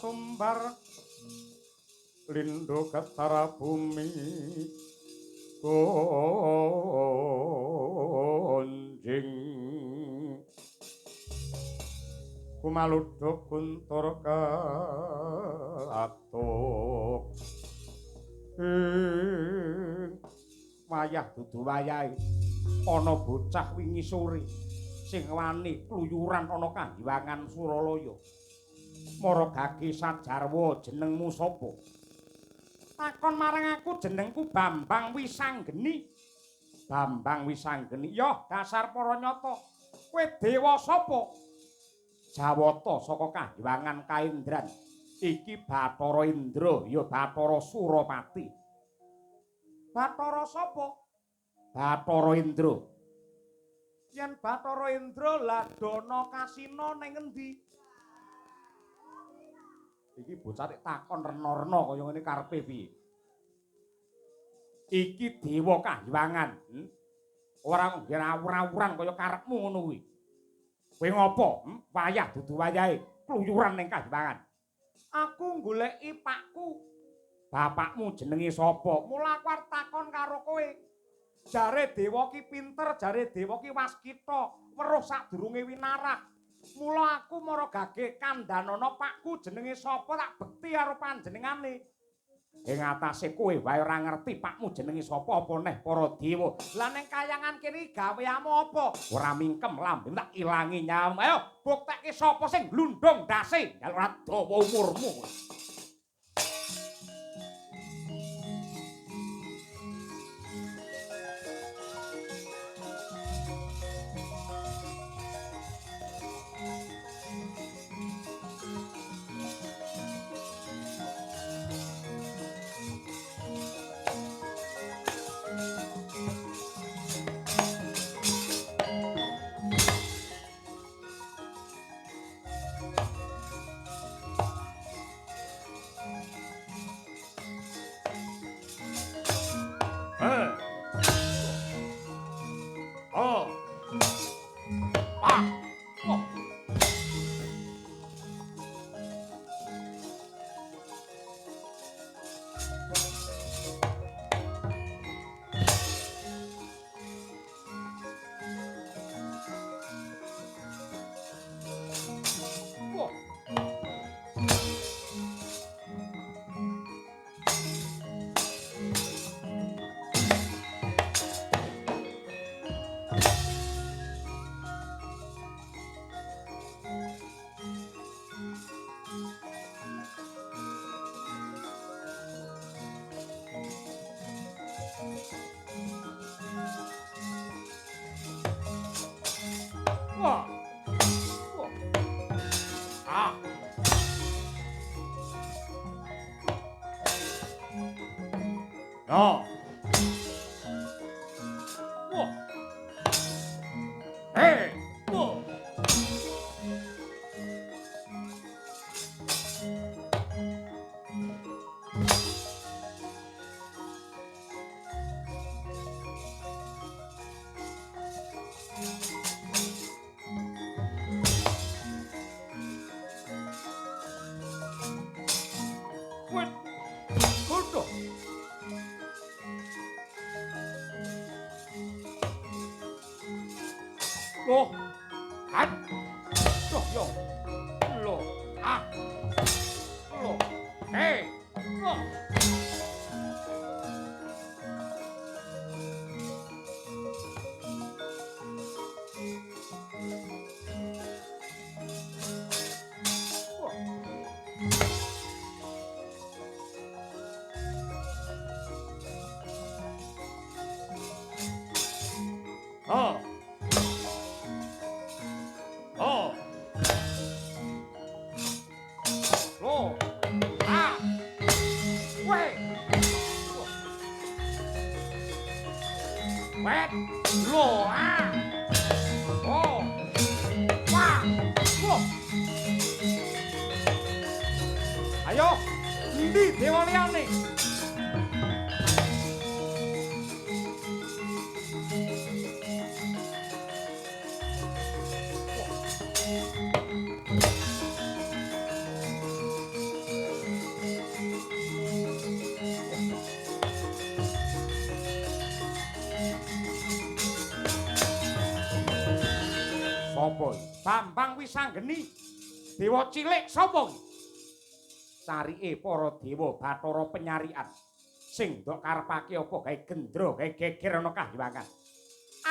Sumbar lindo ketara bumi gonjing kumaluduk guntur katuk wayah dudu wayahe ana bocah wingi sore sing wani kluyuran ana kahiwangan Suralaya. Mara gage sajarwa jenengmu sapa? Takon marang aku jenengku Bambang Wisanggeni. Bambang Wisanggeni, yoh dasar para nyata. Kowe dewa sapa? Jawata saka kahiwangan Kaendran. Iki Bathara Indra, ya Bathara Surapati. Bathara sapa? Bathara Indra. Yen Bathara Indra ladana kasina ning endi? Iki bocah nek takon rena-rena kaya ngene karepe piye? Iki dewa kahiwangan, Ora nggih awur-awuran kaya karepmu ngono kuwi. Kowe ngopo? Wayah dudu wayahe kluyuran ning kahiwangan. Aku goleki pakku. Bapakmu jenenge sapa? Mula aku arep takon karo kowe. Jare dewa ki pinter, jare dewa ki waskita, weruh sadurunge winarah. Mula aku mara gage kandhanana pakku jenenge sapa tak bekti karo panjenengane. Ing atase kowe wae ora ngerti pakmu jenenge sapa apa neh para dewa. Lah ning kayangan kene gaweamu apa? Ora mingkem lambe tak ilangi nyawamu. Ayo buktekke sapa sing glundung ndase. Jaluk ora dawa umurmu. Ayo, endi dewa liyane? Sapa iki? Bambang Wisanggeni. Dewa cilik sapa iki? Carike para dewa Bathara penyarian. Sing ndok karepake apa gawe gendra, gawe geger ana kahyangan.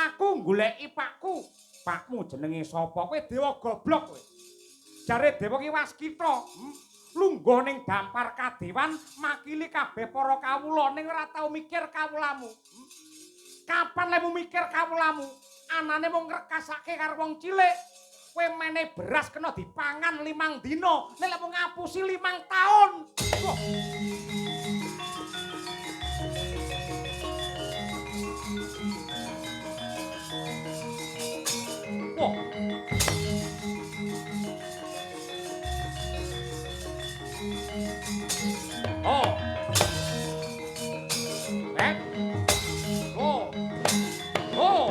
Aku goleki pakku. Pakmu jenenge sapa? Kowe dewa goblok kowe. Jare dewa ki waskita. Lungguh ning dampar kadewan makili kabeh para kawula ning ora tau mikir kawulamu. Kapan lemu mikir kawulamu? Anane mung ngrekasake karo wong cilik. Kowe mene beras kena dipangan 5 dina, nek lek mung ngapusi 5 taun. Wah. Wah. Oh. Eh. Oh. Oh.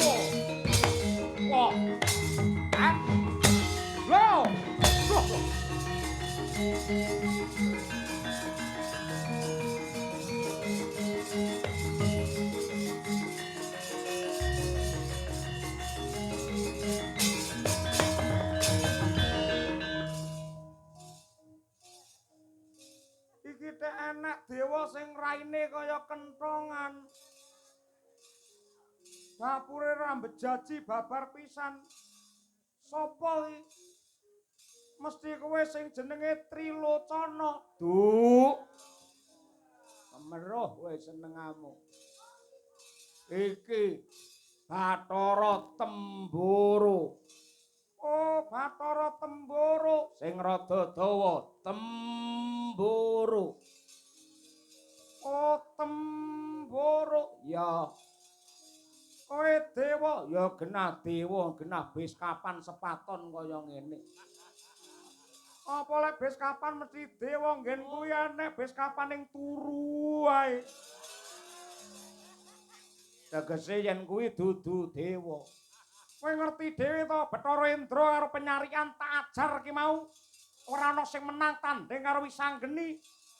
Oh. Wah. Eh. Lo. Loh. Iki tek enek dewa sing raine kaya kentongan. Dapure ra mbejaji babar pisan. Sopo iki? Mesti kowe sing jenenge Trilocana. Duk. Kemeruh kowe senengamu. Iki Bathara Temboro. Oh, Bathara Temboro sing rada dawa Temboro. Oh, Temboro. Ya. Kowe dewa, ya genah dewa, genah bis kapan sepaton kaya ngene. Apa lek bis kapan mesti dewa nggen kuwi enek bis kapan ning turu wae. Tegese yen kuwi dudu dewa. Kowe ngerti dhewe to Bathara Indra karo penyarian tak ajar ki mau. Ora ana sing menang tanding karo Wisanggeni.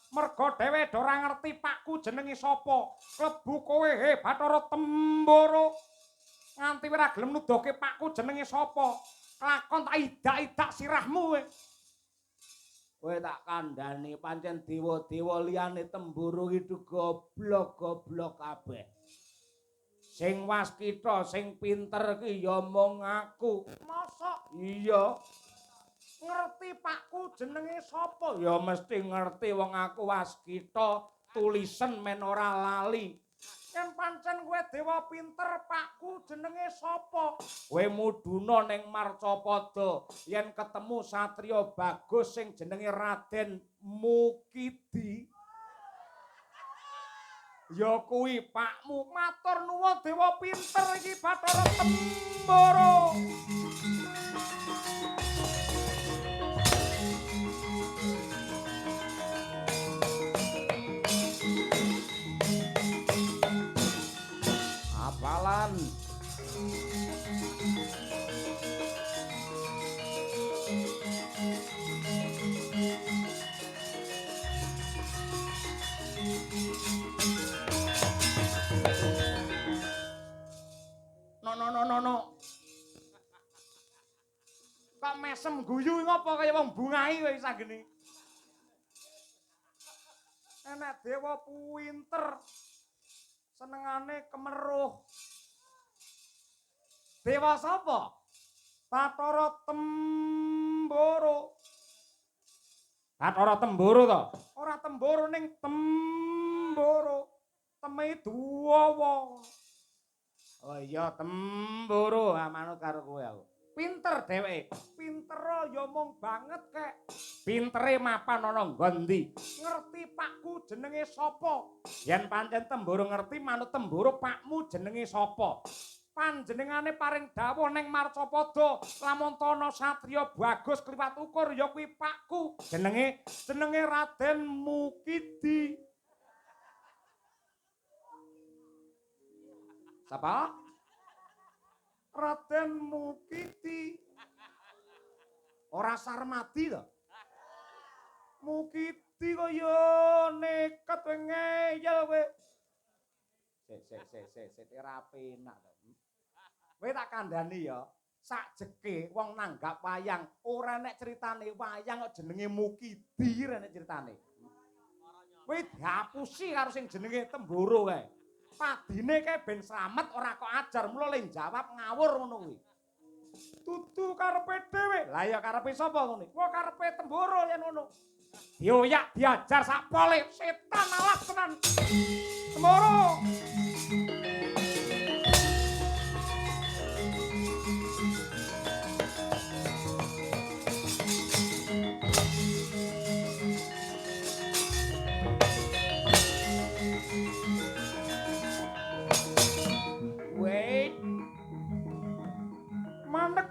Merga dhewe ora ngerti pakku jenenge sapa. Klebu kowe he Bathara Temboro. Nganti ora gelem nuduhke pakku jenenge sapa. Kelakon tak idak-idak sirahmu kowe. Kowe tak kandhani pancen dewa-dewa liyane Temboro iki goblok-goblok kabeh. Sing waskita, sing pinter ki ya mung aku. Mosok? Iya. Ngerti pakku jenenge sapa? Ya mesti ngerti wong aku waskita, tulisen men ora lali. Yen pancen kowe dewa pinter, pakku jenenge sapa? Kowe mudhuna ning Marcapada yen ketemu satriya bagus sing jenenge Raden Mukidi. Ya kuwi pakmu. Matur nuwun dewa pinter iki Bathara Temboro. Apalan. No no no no no. Kok mesem guyu ngopo kaya wong bungahi kowe sanggene. Enek dewa pinter. Senengane kemeruh. Dewa sapa? Bathara Temboro. Bathara Temboro to? Ora Temboro ning Temboro. Teme duwawa. Oh iya Temboro, manut karo kowe aku. Pinter dheweke. Pinter ya mung banget kek. Pintere mapan ana nggon ndi? Ngerti pakku jenenge sapa? Yen pancen Temboro ngerti manut Temboro pakmu jenenge sapa? Panjenengane paring dawuh ning Marcapada, lamun ana satriya bagus kliwat ukur ya kuwi pakku. Jenenge jenenge Raden Mukidi. Sapa? Raden Mukidi. Ora Sarmadi to? Mukidi kaya nekat kowe ngeyel kowe. Sik sik sik sik sik ora penak to. Kowe tak kandhani ya. Sakjeke wong nanggap wayang ora nek critane wayang kok jenenge Mukidi ora nek critane. Kowe dihapusi karo sing jenenge Temboro kae. Padine kae ben slamet ora kok ajar mula le jawab ngawur ngono kuwi. Dudu karepe dhewe. Lah ya karepe sapa ngono? Wah karepe Temboro yen ngono. Dioyak diajar sak pole setan alas tenan. Temboro. Wait. Mandek.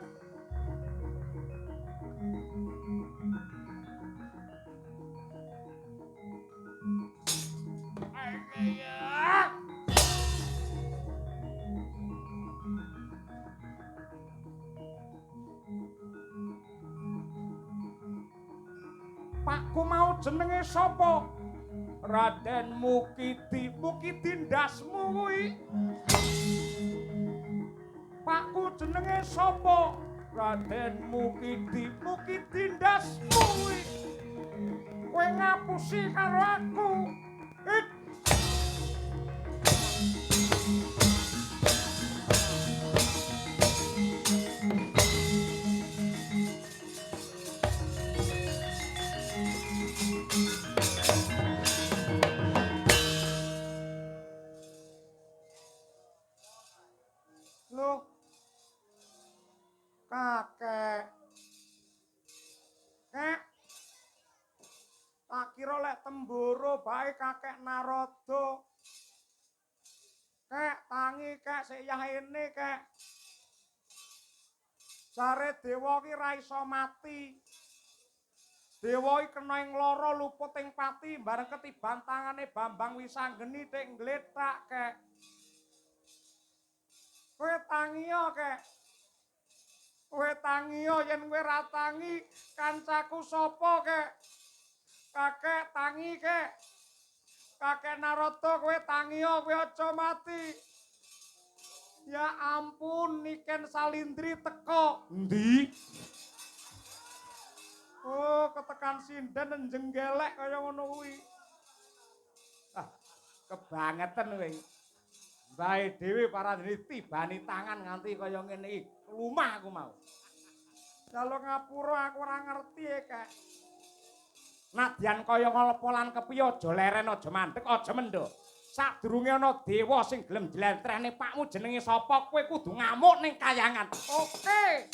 Pakku mau jenenge sapa? Raden Mukidi. Mukidi ndasmu kuwi. Pakku jenenge sapa? Raden Mukidi. Mukidi ndasmu kuwi. Kowe ngapusi karo aku. Ik. Loh. Kakek. Kek. Tak kira lek Temboro bae kakek Narada. Kek tangi kek sik yahene kek. Jare dewa ki ra iso mati. Dewa iki kena ing lara luput ing pati bareng ketiban tangane Bambang Wisanggeni tik nglethak kek. Kowe tangiya kek. Kowe tangiya yen kowe ra tangi kancaku sapa kek? Kakek tangi kek. Kakek Narada kowe tangiya kowe aja mati. Ya ampun Niken Salindri teko. Endi? Oh, ketekan sinden njenggelek kaya ngono kuwi. Ah, kebangetan kowe. Mbahe dhewe parandene tibani tangan nganti kaya ngene iki. Lumah aku mau. Jaluk ngapura aku ora ngerti e, Kek. Nadyan kaya ngapa lan kepiye aja leren aja mandek aja mendho. Sadurunge ana dewa sing gelem njlentrehne pakmu jenenge sapa kowe kudu ngamuk ning kayangan. Oke.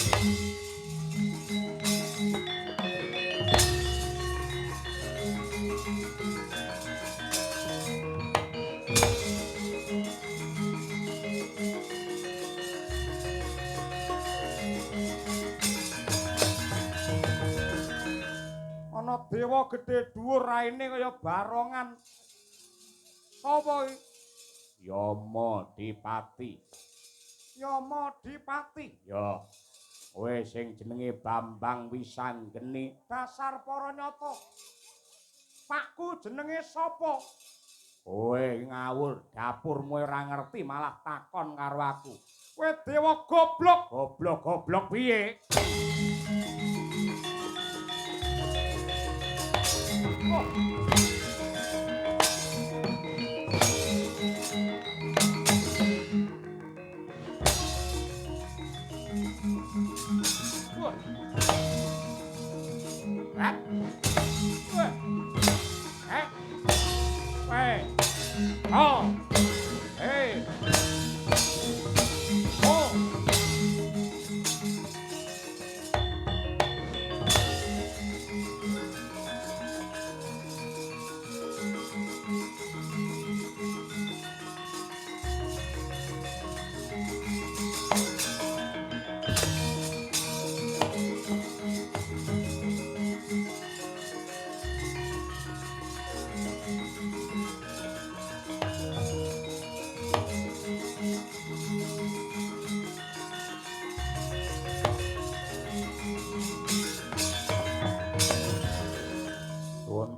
Ana dewa gedhe dhuwur raine kaya barongan. Sapa iki? Yama Dipati. Yama Dipati. Ya. Kowe sing jenenge Bambang Wisanggeni. Dasar para nyata. Pakku jenenge sapa? Kowe ngawur, dapurmu ora ngerti malah takon karo aku. Kowe dewa goblok. Goblok-goblok piye? Oh. Oh. Hey. Oh.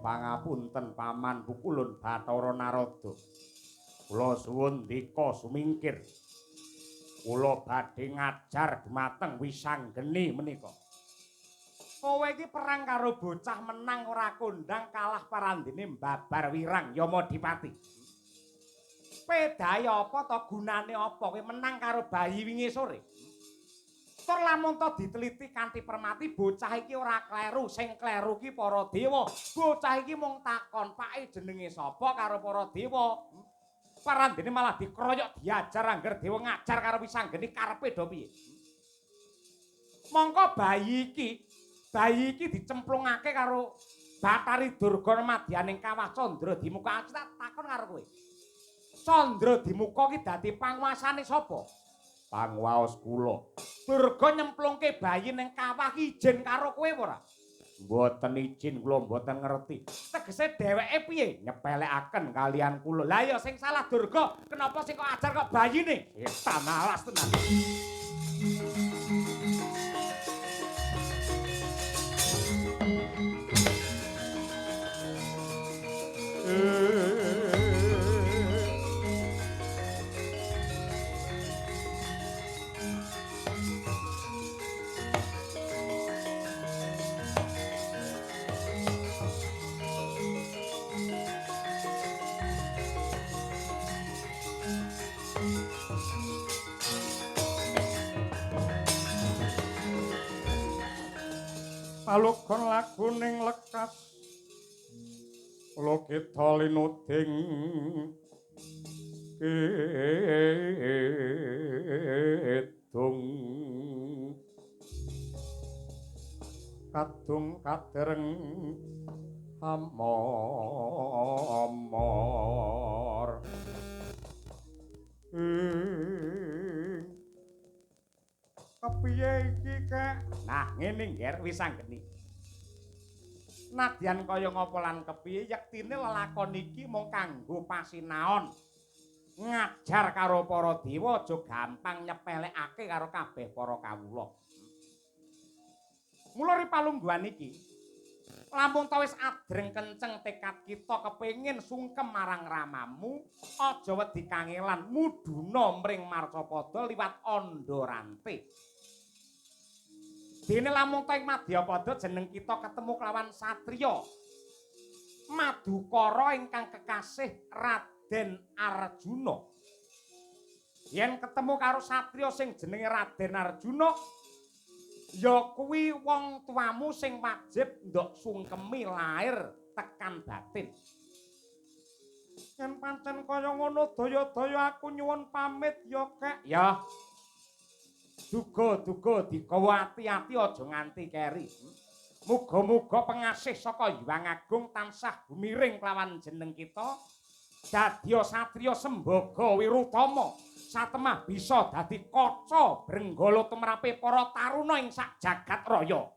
Pangapunten paman pukulun Bathara Narada. Kula suwun ndika sumingkir. Kula badhe ngajar dumateng Wisanggeni menika. Kowe iki perang karo bocah menang ora kondang kalah parandene mbabar wirang Yamadipati. Pedahe apa to gunane apa kowe menang karo bayi wingi sore? Tur lamun to diteliti kanthi permati bocah iki ora kleru, sing kleru ki para dewa. Bocah iki mung takon pake jenenge sapa karo para dewa. Parandene malah dikroyok diajar angger dewa ngajar karo Wisanggeni karepe do piye. Mongko bayi iki dicemplungake karo Bathari Durga madyaning kawah Candra Dimuka. Aku tak takon karo kowe. Candra Dimuka ki dadi panguasane sapa? Panguwaos kula. Durga nyemplungke bayi ning kawah ki izin karo kowe apa ora? Mboten izin, kula mboten ngerti. Tegese dheweke piye? Nyepelekaken kalian kula. Lah ya sing salah Durga, kenapa sing kok ajar kok bayine? Setan alas tenan. Palugon laguning lekas lokita linuding kidung kadung kadereng amor kepiye iki kek? Nah ngene ngger Wisanggeni. Nadyan kaya ngapa lan kepiye yektine lelakon iki mung kanggo pasinaon ngajar karo para dewa aja gampang nyepelekake karo kabeh para kawula. Mula ri palungguhan iki lamun ta wis adreng kenceng tekad kita kepengin sungkem marang ramamu, aja wedi kangelan mudhuna mring marcapada liwat andha rante. Dene lamun ta ing madyapada jeneng kita ketemu kelawan satriya Madukara ingkang kekasih Raden Arjuna. Yen ketemu karo satriya sing jenenge Raden Arjuna, ya kuwi wong tuamu sing wajib ndok sungkemi lair tekan batin. Yen pancen kaya ngono daya-daya aku nyuwun pamit ya kek. Ya. Duga-duga digawa ati-ati aja nganti keri. Muga-muga pengasih saka Hyang Agung tansah gumiring kelawan jeneng kita. Dadiya satriya sembaga wirutama satemah bisa dadi kaca brenggala tumrape para taruna ing sak jagat raya.